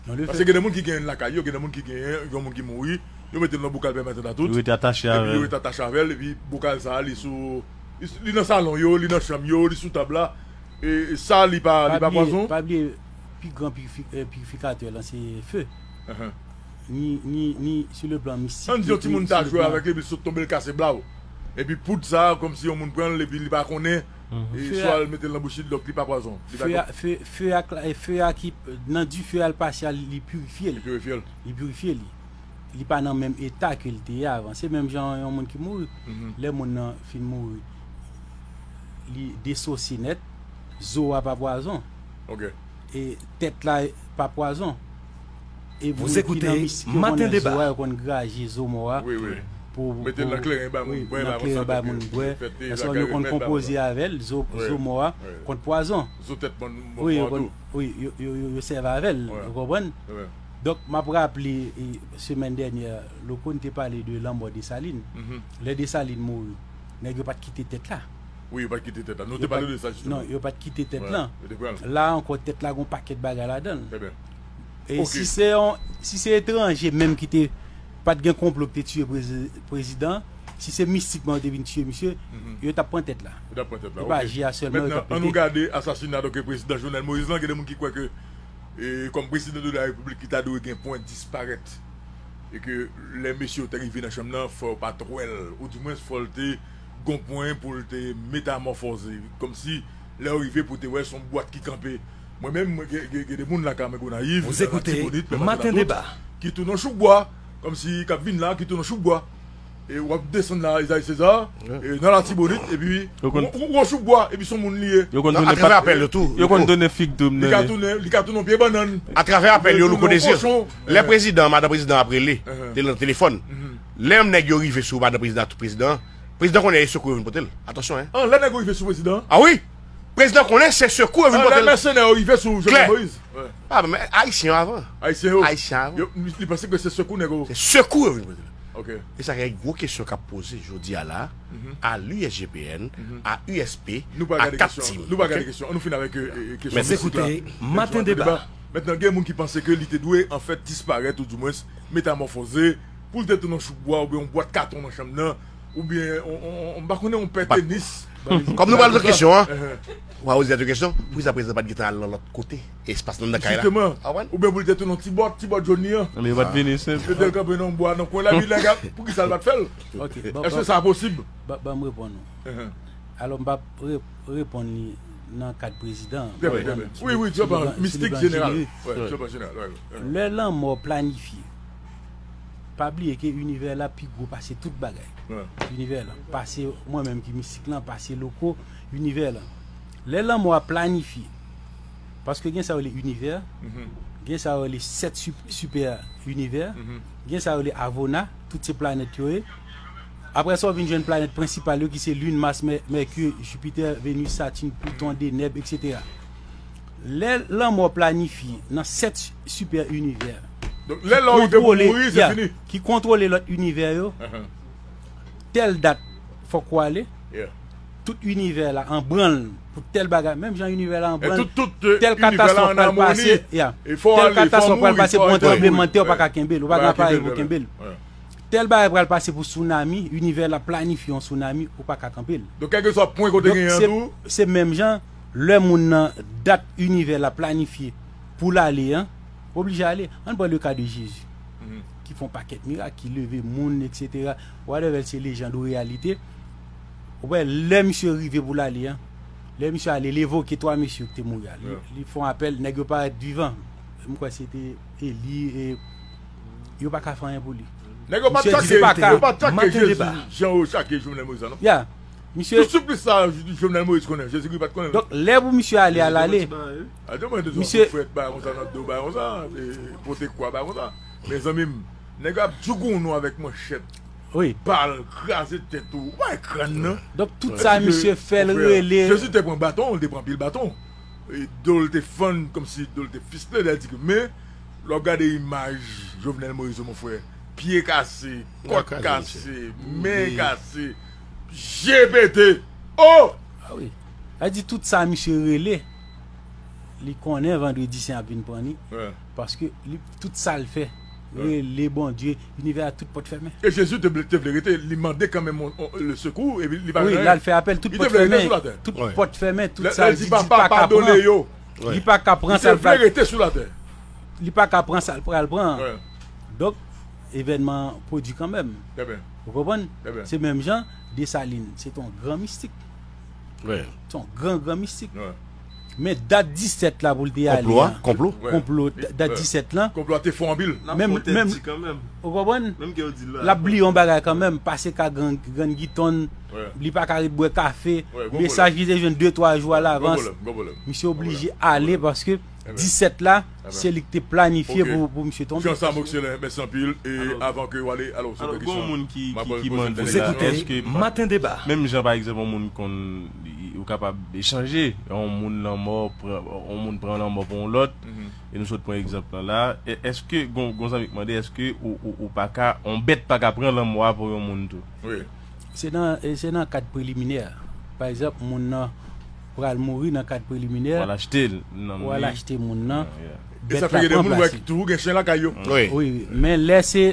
Paske gen de moun ki genyen l lakay yo, gen de moun ki genyen, yon moun ki mouri, yo mete l nan boukal pèmatant a tout. Yo rete atache avè l. Epi yo rete atache avè l, epi boukal sa a, li sou, li, li nan salon yo, li nan chanm yo, li sou tab la. E, e sa, li pa, li pa pwazon? Pa bliye, pi gran pirifi-, eh, pirifikatè lan, se fe. Ni, ni, ni sou le plan mistik. Ann di yon timoun ta jwe avèk li, epi l sot tonbe, l kase blaw. Epi poud sa, kòmsi yon moun pran l, epi li pa konnen, e swa l mete l nan bouch li, donk li pa pwazon. Li pa fe a, fe, fe a, fe a ki nan dife a, l pase a, li pirifye l. Li pirifye l. Li pirifye li. Li pa nan menm eta ke l te ye avan. Se menm jan yon moun ki mouri. Lè moun nan fin mouri, li desosye nèt, zo a pa pwazon. E tèt la pa pwazon. E moun ki nan mistik, yo konn nan zo a, yo konn graje zo mò a. Pou, pou, mete l nan kleren, bay moun bwè, bay moun bwè. Paske yo konn konpoze avè l, zo, zo mò a, kont pwazon. Zo tèt mò a tou. Wi, yo, yo, yo, yo sèvi avè l, ou konprann? Donk, m ap raple, e, semèn dènyè, Loko, n te pale de lanmò Desalin. Lè Desalin mouri, nèg yo pa t kite tèt la. Wi, yo pa t kite tèt la. Nou te pale de sa, jisteman. Non, yo pa t kite tèt lan. La ankò, tèt la gon pakèt bagay ladan l. E si se yon, si se etranje menm ki te, pa t gen konplo ki te tiye prezi-, prezidan, si se mistikman yo te vin tiye misye, yo t ap pran tèt la. Yo t ap pran tèt la, ok. E pa je a sèlman yo t ap pete. Mentnan, ann nou gade asasina, donk, prezidan Jovenel Moïse lan, gen de moun ki kwè ke, e, kòm prezidan de la repiblik, li ta dwe gen pwen disparèt. E ke lè mesye yo te rive nan chanm nan, fò yo pa t wè l, oudimwens fò l te gon pwen pou l te metamòfoze. Kòmsi lè yo rive pou te wè, se yon bwat ki kanpe. Mwen menm, mwen, gen, gen, gen de moun lakay mwen Gonayiv, nan Latibonit, Pè Matela tout, ki tounen yon chouk bwa, kòmsi k ap vin la, ki tounen yon chouk bwa. E w ap desann la, Esaïe César, e nan Latibonit, epi yon, yon, yon chouk bwa, epi se yon moun li ye. Atravè apèl yo tou, yo konn tounen fig tou, li ka tounen, li ka tounen yon pye bannann. Atravè apèl yo, Louko Désir. Lè prezidan, madan prezidan ap rele, te nan telefòn. Lè nèg yo rive sou madan prezidan, tout prezidan, prezidan konnen e sekou yo vin pote l. Atansyon, en. An, lè nèg yo rive sou prezidan? A wi! Prezidan konnen se sekou yo vin pote l. Lè mèsenè yo rive sou Jovenel Moïse. A, men Ayisyen yo avan. Ayisyen yo. Ayisyen avan. Yo, li, li panse ke se sekou nèg yo. Se sekou yo vin pote l. Ok. E sa gen gwo kesyon k ap poze jodi a la, a l'U S G P N, a U S P, a Cap Team. Nou pa gade kesyon. Nou fin avèk, e, e, kesyon mistik la. Mèsi. Koute Maten Deba. Mentnan, gen moun ki panse ke li te dwe, anfèt, disparèt, oudimwens, metamòfoze, pou l te tounen yon chouk bwa, oubyen yon bwat katon nan chanm nan, oubyen, on, on, on, m pa konnen, yon pè tenis. Kòm nou pral nan kesyon an, w a poze tèt ou kesyon, poukisa prezidan pa t gentan al nan lòt kote, espas nan, nan kay la? Jisteman. Oubyen pou l te tounen yon ti bòt, ti bòt jòn li an. Men yo pa t vini senp. Yo te kanpe nan yon bwa, nan kwen la, epi nèg la, poukisa l pa t fè l? Ok, ban, èske sa posib? Ban, ban m reponn ou. Alò, m p ap re-, reponn li nan kad prezidan. Trè byen, trè byen. Wi, wi, sou le plan, sou le plan jeneral. Wi, sou le plan jeneral, wi, wi. Lè lanmò planifye, pa bliye ke inivè la pi gwo pase tout bagay. Inivè la, pase mwen menm ki mistik lan, pase Louko, inivè la. Lè lanmò a planifye, paske gen sa yo rele inivè, gen sa yo rele sèt sip-, sipè inivè, gen sa yo rele Avona, tout se planèt yo ye. Apre sa, w vin jwenn planèt prensipal yo ki se Lin, Mas, Mè-, Mèki, Jipitè, Venis, Satin, Pliton, Denèb, etsetera. Lè lanmò planifye nan sèt sipè inivè, donk, lè lè w rive pou mouri, se fini. Ki kontwole lòt inivè yo, tèl dat, fòk ou ale. Tout inivè la an branl pou tèl bagay, menm jan inivè la an branl, tèl katastwòf pral pase, tèl katastwòf pral pase pou yon tranblemanntè, ou pa ka kenbe l, ou pa gen aparèy pou kenbe l. Tèl bagay pral pase pou tsunami, inivè la planifye yon tsunami, ou pa ka kanpe l. Donk, kèlkeswa pwen kote gen an tou. Se menm jan, lè moun nan dat inivè la planifye pou l ale an, oblije ale. Ann pran le ka de Jezi, ki fè yon pakèt mirak, ki leve moun, etsetera. Whatever, se lejand ou reyalite. Ou wè, lè misye rive pou l ale an, lè misye ale, li evoke twa mesye ki te mouri a. Li, li fè yon apèl, nèg yo parèt vivan. M kwè se te Eli, e yo pa ka fè anyen pou li. Nèg yo pa t tchake, yo pa t tchake Jezi jan yo tchake Jovenel Moïse la, non? Ya. Misye. Tout siplis sa, Jovenel Moïse konnen, Jezikri pa t konnen. Donk, lè pou misye ale, al ale. Misye. Fwèt bagay konsa, nan do bagay konsa, pote kwa bagay konsa. Mezanmi m, nèg ap djougoun ou avèk manchèt. Wi. Bal, kraze tèt ou. Ou pa wè kràn nan. Donk, tout sa misye fè l rele. Jezi te pran baton, li te pran pil baton. E do l te fann kòmsi do l te fisle, lè l di ke, men, lè w ap gade imaj Jovenel Moïse, mon frè, pye kase, kòt kase, men kase, je pete. Oh! Ah wi. Sa di tout sa misye rele, li konnen Vandredi Sen ap vin pran li. Paske li, tout sa l fè, rele Bondye, inivè a tout pòt fèmen. E Jezi te vle, te vle rete, li mande kanmenm le sekou, epi li pa jwenn anyen. Wi, l al fè apèl, tout pòt fèmen. Tout pòt fèmen, tout sa, li di li pa ka pran. Li pa ka pran sa l pral. Li pa ka pran sa l pral pran. Donk, evènman pwodui kanmenm. Ou konprann? Se menm jan, Desalin, se te yon gran mistik. Se yon gran, gran mistik. Men dat disèt la pou l te ale an. Konplo a? Konplo. Konplo, dat disèt lan. Konplo a te fò anpil. Menm, menm, ou konprann? L ap bliye yon bagay kanmenm, pase ka grann, grann gitonn, li pa ka ret bwè kafe, mesaj li te jwenn de, twa jou alavans. Misye oblije ale paske disèt la, se li ki te planifye pou, pou misye tonbe. Jean Sam Oxelin, mèsi anpil. E avan ke w ale, alò, se yon kèsyon. Alò, gen yon moun ki, ki, ki mande la, èske Maten Deba, menm jan, pa egzanp, yon moun konn, ou kapab echanje, yon moun lanmò, pran, yon moun pran lanmò pou yon lòt, e nou sot pran egzanp lan la, èske, gon, gon zanmi k mande, èske ou, ou, ou pa ka, yon bèt pa ka pran lanmò a pou yon moun tou? Wi. Se nan, e se nan kad preliminè. Pa egzanp, moun nan pral mouri nan kad preliminè. Ou al achte l nan. Ou al achte moun nan. Bèt la pran plas li. E sa fè gen de moun wè ki toujou gen chen lakay yo. Wi. Wi, men lè se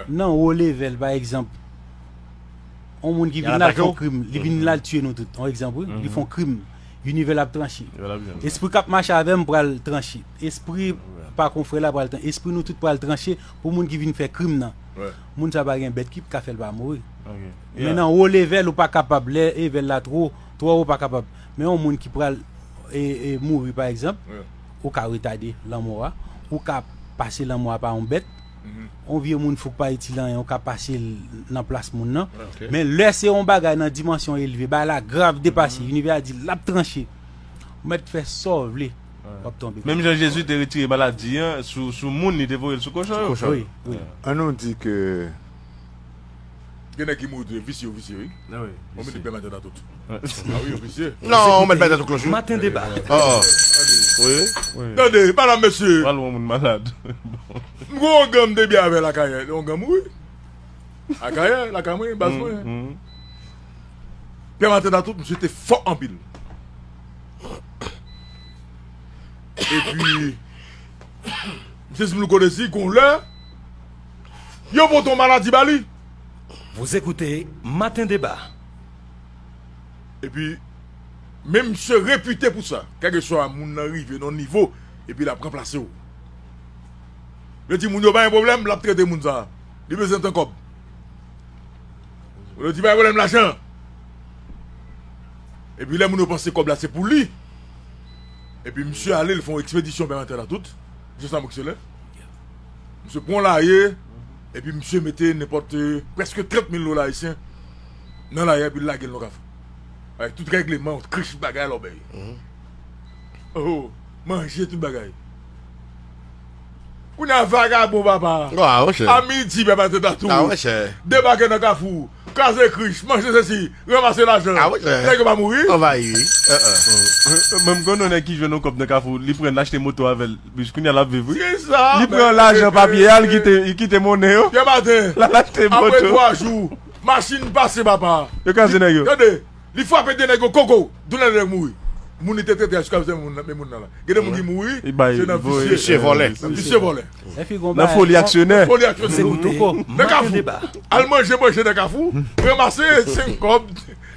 nan wo levèl, pa egzanp, yon moun ki vin la fè yon krim, li vin la tye nou tout. Yon egzanp, wi, li fè yon krim. Inivè l ap tranche. Espri k ap mache avè m pral tranche. Espri pa konfrè la pral tranche. Espri nou tout pral tranche pou moun ki vin fè krim nan. Moun sa pa gen bèt ki ka fè l pa mouri. Men nan wo levèl, ou pa kapab. Lè levèl la twò, twò wo, ou pa kapab. Men yon moun ki pral, e, e, mouri, pa egzanp, ou ka retade lanmò a, ou ka pase lanmò a pa yon bèt. Yon vye moun fou k pa itil anyen, ou ka pase l nan plas moun nan. Men lè se yon bagay nan dimansyon elve, bagay la grav depase, inivè a di l ap tranche. Ou mèt fè sa w vle, w ap tonbe. Menm jan Jezi te retire maladi an sou, sou moun, li te voye l sou kochon yo. Wi, wi. An nou di ke gen nèg ki mouri tou, visye yo visye, wi. Yon minit, pèmèt a tout. Ah wi, yo visye. Non, ou mèt bay tèt ou kloch, wi. Maten Deba. Wi. Tande, madam, mesye. Pral wè yon moun malad. M gon ongan m te byen avè l Akayè, ongan m, wi. Akayè, lakay mwen, baz mwen. Pè Maten Datout, misye te fò anpil. Epi, misye di m, Louko Dezi, gon lè, yo pote yon maladi ba li. Vous écoutez Maten Deba. Epi, men misye repite pou sa. Kèlkeswa moun nan rive nan nivo, epi l ap ranplase w. Yo di moun yo pa gen pwoblèm, l ap trete moun sa. Li bezwen tan kòb. Yo di pa gen pwoblèm lajan. Epi lè moun yo panse kòb la se pou li. Epi misye ale, li fè yon ekspedisyon Pè Maten Datout. Jis la, Mokselè. Misye pran laye, epi misye mete nenpòt, eh, prèske trant mil dola ayisyen nan laye, epi l lage l nan kafou. Avèk tout règleman, krich bagay, lòbèy. Oh, manje, tout bagay. Kounye a, vagabon, papa. A midi, Pè Maten Datout debake nan kafou. Kraze krich, manje sesi, ranmase lajan. Nèg yo pa mouri. Anvayi, wi. Mwen, m konn yon nèg ki jwenn yon kòb nan kafou, li pran, l achte moto avè l. Kounye a, l ap viv, wi. Li pran lajan papye a, li kite, li kite monnen yo. Pè Maten, l al achte moto. Apre twa jou, machin pase, papa. Yo kraze nèg yo. Tande, li frape de nèg yo koko. Doulè nèg mouri. Moun li te trete a jiskaprezan, moun nan, men moun nan la. Gen de moun ki mouri, se nan visye. Visye vòlè. Nan visye vòlè. Nan foli aksyonè. Foli aksyonè. Nan kafou. Al manje, manje nan kafou. Ranmase senk kòb,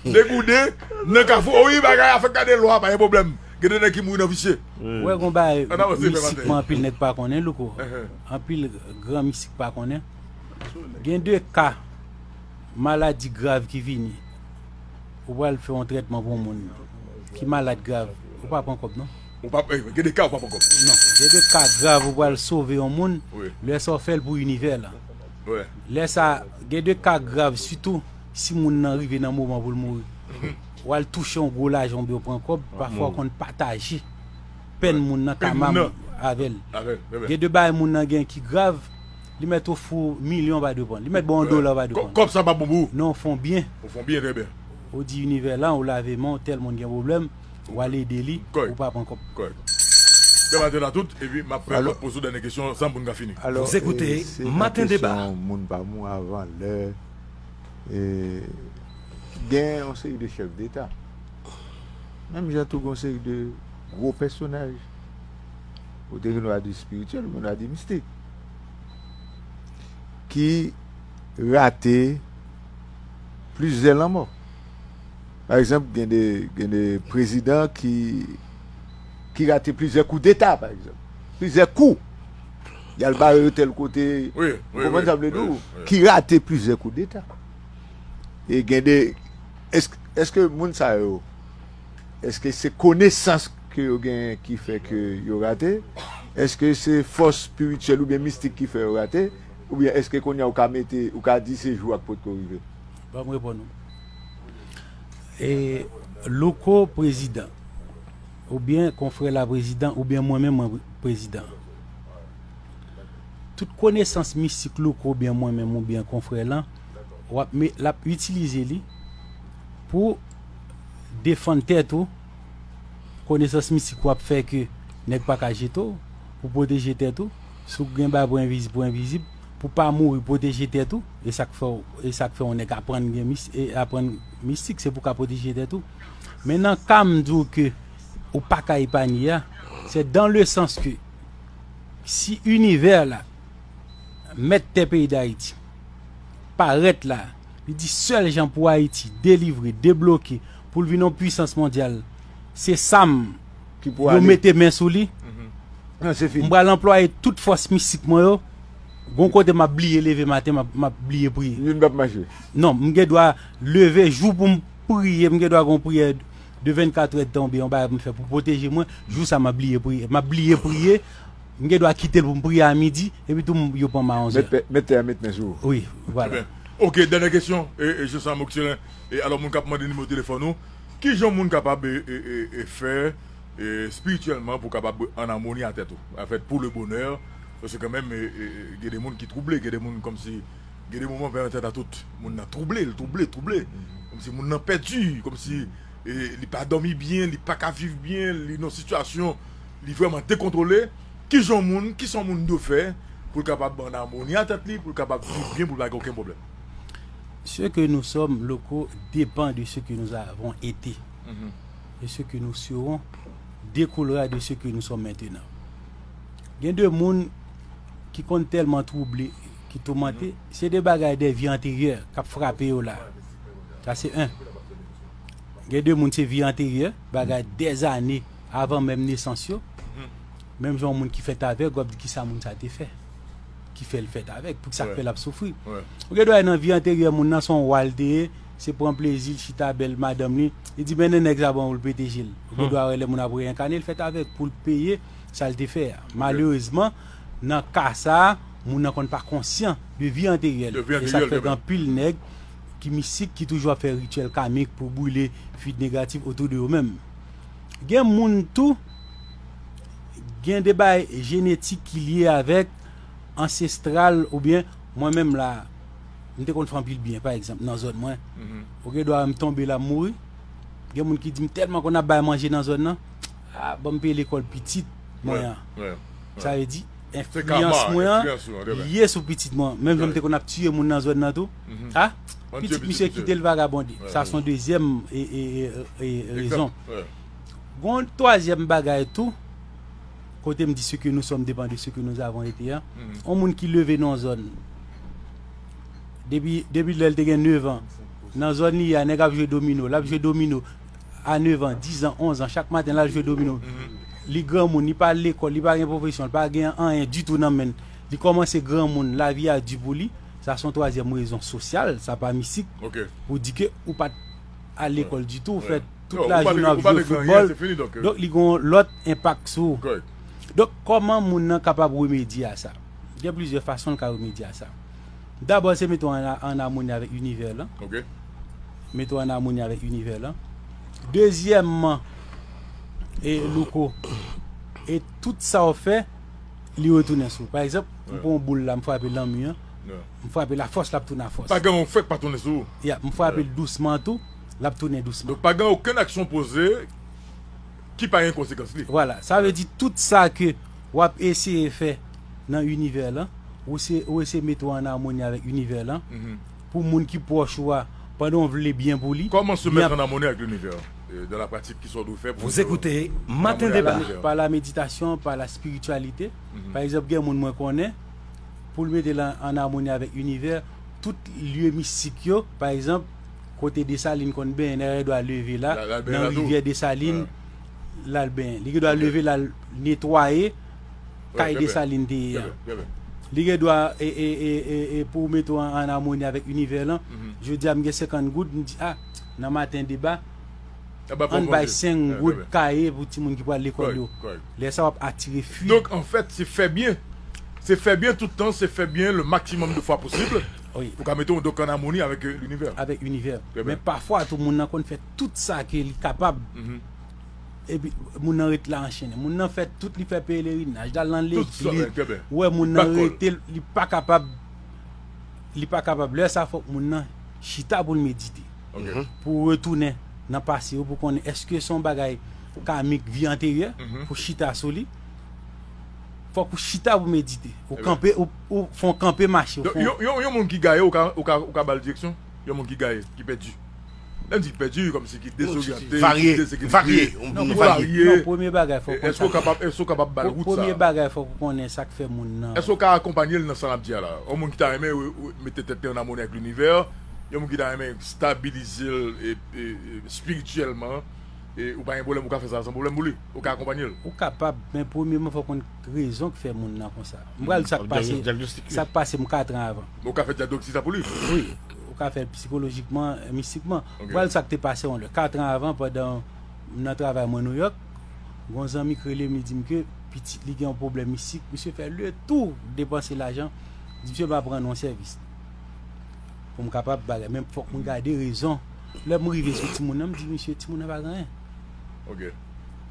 de gouden, nan kafou. O wi, bagay a fèk gade lwa, pa gen pwoblèm. Gen de nèg ki mouri nan visye. Ou wè gon bagay mistik, men anpil nèg pa konnen, Louko. Anpil gran mistik pa konnen. Gen de ka maladi grav ki vini. Ou pral fè yon trètman pou yon moun ki malad grav, ou pa pran kòb, non. Ou pa, eh, gen de ka ou pa pran kòb. Non, gen de ka grav ou pral sove yon moun, lè sa w fè l pou inivè la. Lè sa, gen de ka grav, sitou si moun nan rive nan moman pou l mouri. w al touche yon gwo lajan oubyen w pran kòb, pafwa w konn pataje pèn moun nan, tama moun avè l. Gen de bagay moun nan gen ki grav, li mèt ofri w milyon, w pa dwe pran. Li mèt ba w yon dola, w pa dwe pran. Kòb sa pa bon pou ou. Non, w fè yon byen. Ou fè yon byen, trè byen. Ou di inivè lan, ou lave men w, tèl moun gen pwoblèm, w al ede li, ou pa pran kòb. Kòrèk. Bèl maten a tout, epi m ap fè, m ap poze w dènye kesyon, san pou n ka fini. Alò, Vous écoutez Matin Débat. Kesyon moun pa moun avan lè, e, gen yon seri de chèf deta. Menm jan tou gen yon seri de gwo pèsonaj. Ou te gen dwa di espirityèl, ou gen dwa di mistik. Ki rate plizyè lanmò. Pa egzanp, gen de, gen de prezidan ki, ki rate plizyè koudeta, pa egzanp. Plizyè kou. Y al bare yo tèl kote, ou konprann sa m vle di w? Ki rate plizyè koudeta. E gen de, èske, èske moun sa yo, èske se konesans ke yo genyen ki fè ke yo rate? Èske se fòs espirityèl oubyen mistik ki fè yo rate? Oubyen èske kounye a ou ka mete, ou ka di se jou a k potko rive? Ban m reponn ou. E, Louko prezidan, oubyen konfrè la prezidan, oubyen mwen menm mwen prezidan. Tout konesans mistik Louko oubyen mwen menm oubyen konfrè lan, w ap me-, l ap itilize li pou defann tèt ou. Konesans mistik w ap fè ke nèg pa ka jete w, pou pwoteje tèt ou. Si w gen bagay pou envizib, pou envizib, pou pa mouri, pwoteje tèt ou. E sa k fè w, e sa k fè yon nèg aprann gen mis-, e aprann mistik, se pou ka pwoteje tèt ou. Men nan ka m di w ke ou pa ka epanye a, se dans le sens ke si inivè la, mèt tè peyi Dayiti, parèt la, li di sèl jan pou Ayiti delivre, debloke, pou l vin yon pwisans mondyal, se sa m, yo mete men sou li. M pral anplwaye tout fòs mistik mwen yo. Gon kote m ap bliye leve maten, m ap, m ap bliye priye. Youn p ap mache. Non, m gen dwa leve jou pou m priye, m gen dwa gon priyè de vennkat èdtan oubyen yon bagay pou m fè pou pwoteje mwen. Jou sa m ap bliye priye. M ap bliye priye. M gen dwa kite l pou m priye a midi, epi tou m, yo pran m a onzè. Mèt tè a met men sou ou. Wi, vwala. Trè byen. Ok, dènyè kesyon, e, e, Jean Sam Oxelin, e alò moun k ap mande nimewo telefòn ou, kijan moun kapab, e, e, e, e, fè, e, espirityèlman pou kapab an amoni a tèt ou, an fèt, pour le bonheur, paske kanmenm, e, e, e, gen de moun ki twouble, gen de moun kòmsi, gen de moman, vrèman, tèt a tout, moun nan twouble, l twouble, twouble, kòmsi moun nan pèdi, kòmsi, e, li pa dòmi byen, li pa ka viv byen, li nan sitiyasyon, li vrèman dekontwole. Kijan moun, kisa yon moun dwe fè pou l kapab an amoni a tèt li, pou l kapab viv byen, pou l pa gen okenn pwoblèm? Ce que nous sommes, Louko, dépend de ce que nous avons été. Mhm. Et ce que nous serons découlera de ce que nous sommes maintenant. Gen de moun ki konn tèlman twouble, ki toumante, se de bagay de vi anteryè k ap frape yo la. Sa se en. Gen de moun se vi anteryè, bagay dèzane avan menm nesans yo. Menm jan yon moun ki fèt avèg, w ap di kisa moun sa te fè, ki fè l fèt avèg, poukisa k fè l ap soufri. Ou gen dwa nan vi anteryè moun nan se yon wa l te ye, se pran plezi l, chita bèl madanm li, li di mennen nèg sa ban ou l pete je l. Ou gen dwa wè lè moun ap reyènkane l fèt avèg pou l peye sa l te fè a. Malerezman, nan ka sa a, moun nan konn pa konsyan de vi anteryè l. E sa k fè gen anpil nèg ki mistik ki toujou ap fè rityèl kamik pou brile fluid negatif otou de yo menm. Gen moun tou, gen de bagay jenetik ki lye avèk ansestral oubyen mwen menm la, m te konn fè anpil byen, pa egzanp, nan zòn mwen. Ou gen dwa wè m tonbe la, m mouri. Gen moun ki di m tèlman konn ap bay manje nan zòn nan, a, ban m peye lekòl pitit mwen an. Sa vle di, enfliyans mwen an, li ye sou pitit mwen. Menm jan m te konn ap tiye moun nan zòn nan tou. A, pitit misye kite l vagabonde. Sa se yon dezyèm e, e, e, e, rezon. Gon twazyèm bagay tou, kote m di ce que nous sommes dépend de ce que nous avons été an. Yon moun ki leve nan yon zòn, depi, depi lè l te gen nèf an, nan zòn li a, nèg ap jwe domino, l ap jwe domino a nèf an, diz an, onz an, chak maten l al jwe domino. Li granmoun, li pa al lekòl, li pa gen pwofesyon, li pa gen anyen ditou nan men l. Li kòmanse granmoun, lavi a di pou li. Sa se yon twazyèm rezon sosyal, sa pa mistik. Pou di ke ou pa t al lekòl ditou, ou fè tout lajounen w ap jwe foutbòl. Donk, li gen yon lòt enpak sou ou. Donk, kòman moun nan kapab remedye a sa? Gen plizyè fason l ka remedye a sa. Dabò, se mete w an, an amoni avèk linivè lan. mete w an amoni avèk linivè lan. Dezyèmman, e Louko, e tout sa w fè, li retounen sou ou. Pa egzanp, m pran yon boul la, m frape lan mi an, m frape l a fòs, l ap tounen a fòs. Pa gen yon fèk pa tounen sou ou. Ya, m frape l dousman tou, l ap tounen dousman. Donk, pa gen okenn aksyon poze ki pa gen konsekans li. Vwala, sa vle di tout sa ke w ap eseye fè nan linivè lan, ou se, ou eseye mete w an amoni avèk linivè lan, pou moun ki pwòch ou a, pandan w vle byen pou li, Comment se mettre en harmonie avec l'univers? Euh, dans la pratique, ki sa w dwe fè pou Vous écoutez Matin Débat. Pa la meditasyon, pa la spirityalite. Pa egzanp, gen moun mwen konnen, pou l mete l an, an amoni avèk linivè, tout lye mistik yo, pa egzanp, kote Desalin konn benyen, nèg la gen dwa leve la, nan rivyè Desalin, l al benyen. Li gen dwa leve, l al netwaye kay Desalin te ye a. Li gen dwa, e, e, e, e, e pou w mete w an, an amoni avèk linivè lan. Jodi a, m gen senkant goud, m di, a, nan Matin Débat, ann bay senk goud kaye pou timoun ki pral lekòl yo. Lè sa, w ap atire fwi. Donk, anfèt, se fè byen. Se fè byen tout tan, se fè byen le maximum de fois possible. Wi. Pou ka mete w donk an amoni avèk, euh, linivè. Avèk linivè. Men pafwa tou, moun nan konn fè tout sa ke li kapab. Epi moun nan ret la anchennen. Moun nan fè tout, li fè pelerinaj, l al nan legliz. Ou wè moun nan rete, li pa kapab, li pa kapab. Lè sa, fòk moun nan chita pou l medite. Pou retounen nan pase yo, pou konnen èske se yon bagay kamik, vi anteryè, pou chita sou li. Fòk ou chita pou medite. Ou kanpe, ou, ou fè yon kanpe mache, ou fè yon, yon, yon moun ki gaye, ou ka, ou ka, ou ka ba l direksyon? Yon moun ki gaye, ki pèdi. Lè m di ki pèdi, kòmsi ki dezoryante, ki dezekilibre. Varye, varye. Non, premye bagay, fòk ou konn sa. Èske w kapab, èske w kapab ba l wout sa? Premye bagay, fòk ou konnen sa k fè moun nan. Èske w ka akonpanye l nan sa n ap di a la? Yon moun ki ta renmen, euh, euh, mete tèt li an amoni ak linivè, yon moun ki ta renmen stabilize l, e, e, e, espirityèlman, e ou pa gen pwoblèm, ou ka fè sa san pwoblèm pou li. Ou ka akonpanye l. Ou kapab, men premyèman, fòk ou konn rezon k fè moun nan konsa. M pral sa k pase, sa k pase m kat an avan. Ou ka fè dyagnostik sa pou li? Wi, ou ka fè l sikolojikman, mistikman. M pral sa k te pase yon lè. Kat an avan, pandan m nan travay mwen Nouyòk, gon zanmi k rele m, li di m ke pitit li gen yon pwoblèm mistik. Misye fè le tou, depanse lajan. Di misye, m ap rann yon sèvis pou m kapab bagay. Men fòk mwen gade rezon. Lè m rive sou timoun nan, m di misye, timoun nan pa gen anyen. Ok.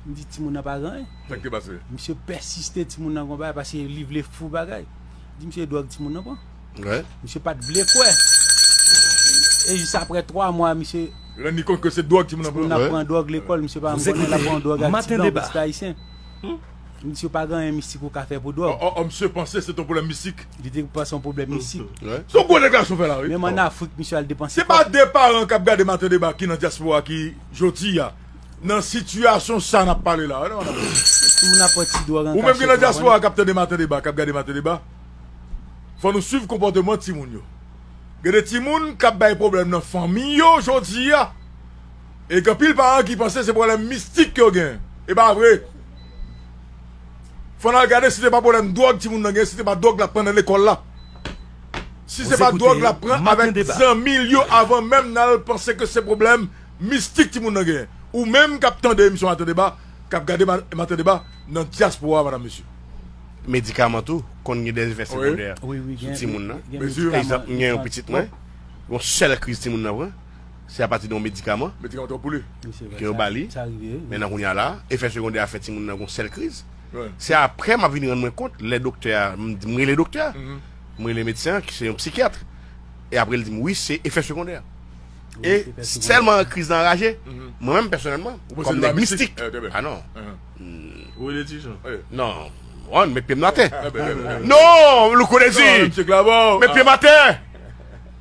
M di timoun nan pa gen anyen. Sa k te pase? Misye pèsiste, timoun nan gon bagay, paske li vle fou bagay. Di misye dwòg timoun nan pran. Misye pa t vle kwè. E jis apre twa mwa, misye rann li kont ke se dwòg timoun nan pran. Timoun nan pran dwòg lekòl, misye pa menm konnen l ap pran dwòg ak ti blan, ti ayisyen. M di, "Yo pa gen anyen mistik ou ka fè pou dwòg." Ò, ò, ò, misye panse se te yon pwoblèm mistik. Li te panse yon pwoblèm mistik. Se yon gwo deklarasyon fè la, wi. Menm ann Afrik, misye al depanse kòb. Se pa de paran k ap gade Maten Deba ki nan dyaspora ki, jodi a, nan sitiyasyon sa n ap pale la, wi, non, non. Ou menm ki nan dyaspora k ap tande Maten Deba, k ap gade Maten Deba, fò nou swiv konpòteman timoun yo. Gen de timoun k ap bay pwoblèm nan fanmi yo jodi a. E gen anpil paran ki panse se pwoblèm mistik yo gen. E pa vre. Fò n al gade si se pa pwoblèm dwòg timoun nan gen, si se pa dwòg l ap pran nan lekòl la. Si se pa dwòg l ap pran avèk zanmi l yo avan menm n al panse ke se pwoblèm mistik timoun nan gen. Ou menm k ap tande emisyon Maten Deba, k ap gade Ma-, Maten Deba nan dyaspora, madam, mesye. Medikaman tou konn gen de efè segondè sou timoun nan. Pa egzanp, m gen yon pitit mwen, yon sèl kriz timoun nan pran, se apati de yon medikaman ke yo ba li. Men nan kounye a la, efè segondè a fè timoun nan gon sèl kriz. Se apre m ap vin rann mwen kont, lè doktè a, m, m rele doktè a, m rele medsen an, ki se yon psikyat. E apre, l di m, wi, se efè segondè. E sèlman kriz nan anraje, mwen menm pèsonèlman, kòm nèg mistik. Ah non. Ou rele ti jan. Non. Wan, met pye m nan atè. Non, Louko Dezi. Met pye m atè.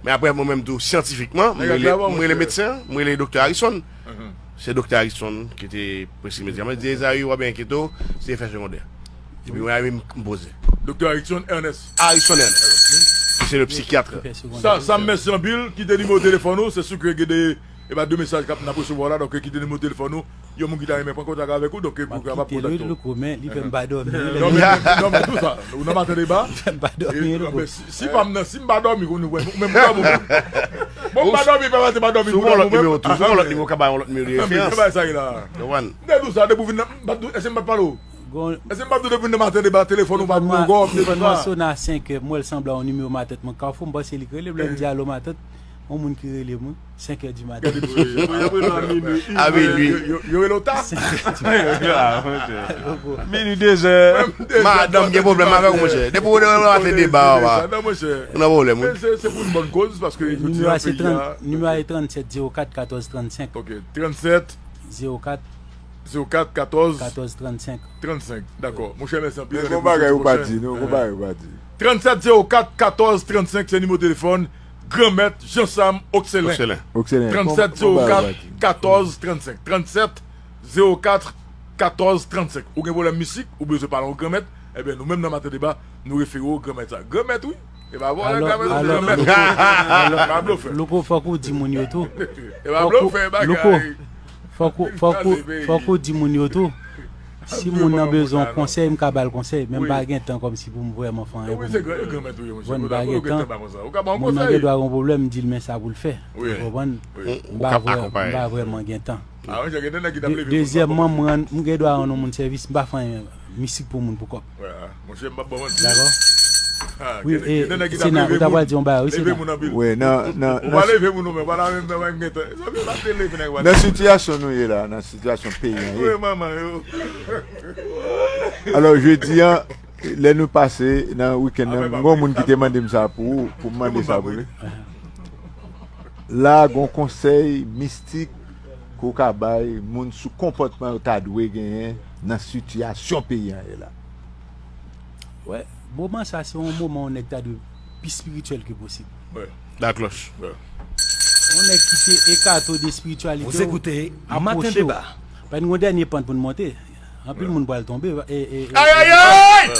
Men apre, mwen menm tou, syantifikman, m rele, m rele medsen, m rele doktè Harrison. Se doktè Harrison ki te preskri medikaman. Li di, Ezayi, w ap byen enkyete w, se efè segondè. Epi mwen, m poze. Doktè Harrison Ernest. Harrison Ernest. Ki se le psikyat. Sa, sa, mèsi anpil. Kite nimewo telefòn ou, se si ke gen de, e pa de mesaj k ap, n ap resevwa la, donk kite nimewo telefòn ou. Yon moun ki ta renmen pran kontak avèk ou, donk, pou kapab kontakte w. Louko, men li fè m pa dòmi. Non, men, non, men tou sa, ou nan Maten Deba. Li fè m pa dòmi, Louko. Si, si pa m nan, si m pa dòmi, ou menm ou dòmi. Bon, m pa dòmi, pa, pa dòmi, ou dòmi ou menm. Sou yon lòt nimewo tou, sou yon lòt nimewo, ka bay yon lòt nimewo de referans. Sa y la. M te di w sa, depi w vin nan, m pa t di w, èske m pa t pale w? Èske m pa t di w depi w vin nan Maten Deba, telefòn ou pa pou w, gòm, telefòn mwen sonnen a senk è, m wè l sanble a yon nimewo matant mwen Kafou, m panse li k rele, lè m di alo matant, Yon moun ki rele m, wi, senk è di maten. Gade, yo, yo, yo rele w a minui. A minui. Yo, yo, yo rele w ta. Senk è di maten. Ah, monchè. Minui, de zè. Madanm gen pwoblèm avè w, monchè. Depi w rele w maten, deba, papa. Non, monchè. Ou nan pwoblèm, wi. Se, se pou yon bòn koz, paske yo di nan peyi a. Nimewo a se trant, nimewo a se trannsèt zewo kat katòz trannsenk. Ok, trannsèt. Zewo kat. Zewo kat katòz. Katòz trannsenk. Trannsenk, dakò. Monchè, mèsi anpil. Men gon bagay ou pa di, non, gon bagay ou pa di. Trannsèt zewo kat katòz trannsenk, se nimewo telefòn Granmèt Jean Sam Oxelen. Oxelen. Oxelen. Trannsèt zewo kat katòz trannsenk. Trannsèt zewo kat katòz trannsenk. Ou gen pwoblèm mistik, ou bezwen pale yon granmèt, ebyen, nou menm nan Maten Deba, nou refere w granmèt sa. Granmèt, wi. E pa vòlè, granmèt, wi, granmèt. Alò, Louko, fòk ou di moun yo tou. E pa blofè, bagay. Louko, fòk ou, fòk ou, fòk ou di moun yo tou. Si moun nan bezwen yon konsèy, m ka ba l konsèy, men m pa gen tan kòmsi pou m vrèman fè anyen pou moun. Wi, se gran, gran mèt ou ye, monchè. Bon, m pa gen tan. Moun nan gen dwa gen yon pwoblèm, m di l men sa pou l fè. Ou konprann? M pa vrè-, m pa vrèman gen tan. Ah, monchè, gen de nèg ki t ap leve moun. Dezyèmman, m rann, m gen dwa rann yon moun sèvis, m pa fè anyen mistik pou moun pou kòb. Monchè, m p ap ba w manti. Dakò? Wi, e, Sena, ou ta pral di yon bagay, wi, Sena. Wi, nan, nan, ou pa leve moun, non, men, pa la menm, menm, menm, gentan. Sa vle pa te leve nèg, pa nan sitiyasyon nou ye la, nan sitiyasyon peyi an ye. Wi, manman yo. Alò, jodi a, lè nou pase nan wikenn nan, gon moun ki te mande m sa pou, pou m mande sa pou li. La, gon konsèy mistik ke w ka bay moun sou konpòtman yo ta dwe genyen nan sitiyasyon peyi an ye la. Wè, moman sa se yon moman yon nèg ta dwe pi espirityèl ke posib. Wè. La klòch. Wè. Yon nèg ki te ekate w de espirityalite w, apwoche w. Pa gen yon dènye pant pou n monte. Anpil moun pral tonbe. E, e, e, ayayay!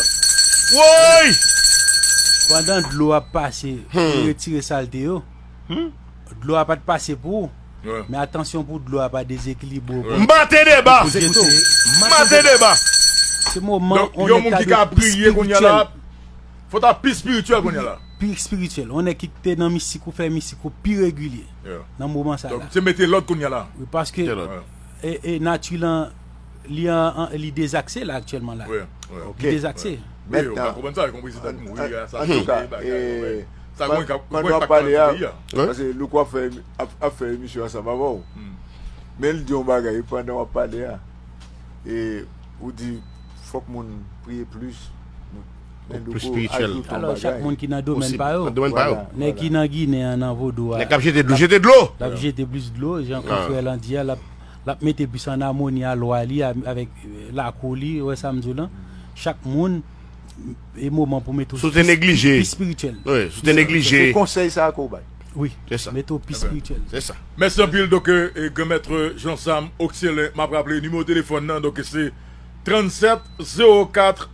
Woy! Pandan dlo ap pase pou retire salte yo, dlo a pa t pase pou ou. Men atansyon pou dlo a pa dezekilibre w. Maten Deba! Maten Deba! Se moman yon moun ki ka priye kounye a la, fò ta pi espirityèl kounye a la. Pi espirityèl. Yon nèg ki te nan mistik ou fè mistik ou pi regilye nan moman sa la. Se mete lòd kounye a la. Wi, paske e, e nati lan, li an, an, li dezakse la aktyèlman la. Li dezakse. Wi, ou pa konprann sa, konn prezidan ki mouri a, sa chanje bagay, sa gen enpak nan peyi a. Paske Louko ap fè, ap, ap fè emisyon ansanm avè w. Men l di yon bagay pandan w ap pale a. E ou di fòk moun priye plis. Men Louko ajoute yon bagay. Alò, chak moun ki nan domèn pa yo. Nan domèn pa yo. Nèg ki nan Ginen an, nan vodou a. Nèg k ap jete dlo, jete dlo. L ap jete plis dlo, jan konfrè lan di a, l ap, l ap mete plis an amoni a lwa li a, avèk, e, lakou li, ou wè sa m di w lan. Chak moun, e moman pou mete w pi espirityèl. Wi, si w te neglije. Se konsèy sa a ke w bay. Wi, mete w pi espirityèl. Se sa. Mèsi anpil, donk, e, Granmèt Jean Sam Oxelen, m ap raple nimewo telefòn nan, donk, se trannsèt zewo kat.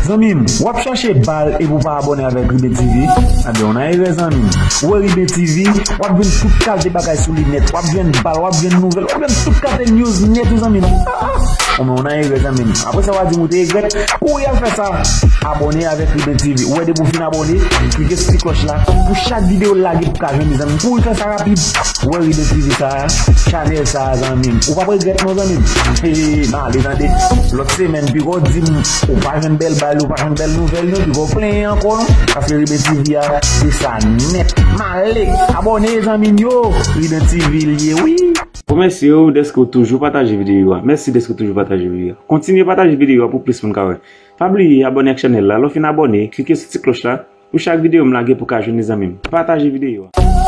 Zanmi m, w ap chache bal epi w pa abòne avèk Riben T V? Ebyen, ou nan erè, zanmi m. Ou wè Riben T V, w ap jwenn tout kalte bagay sou li nèt. W ap jwenn bal, w ap jwenn nouvèl, w ap jwenn tout kalte news nèt, wi, zanmi m. Ah, ah. Bon, men ou nan erè, zanmi m. Apre sa, w a di m ou te regrèt. Kouri al fè sa. Abòne avèk Riben T V. Ou wè depi w fin abòne, klike sou ti klòch la. Pou chak videyo l lage pou ka jwenn li, zanmi m. Kouri fè sa rapid. Ou wè Riben T V sa a, chanèl sa a, zanmi m. Ou p ap regrèt non, zanmi m. Hey, m ale tande. Lòt semèn, piga w di m ou pa jwenn bèl bal, ou pa jwenn bèl nouvèl, non, piga w plenyen ankò, non. Paske Riben T V a, se sa nèt. M ale. Abòne, zanmi m yo. Riben T V l ye, wi. Remèsye w dèske w toujou pataje videyo a. Mèsi dèske w toujou pataje videyo a. Kontinye pataje videyo a pou plis moun ka wè. Pa bliye abòne ak chanèl la. Lè w fin abòne, klike sou ti klòch la pou chak videyo m lage pou ka jwenn li, zanmi m. Pataje videyo a.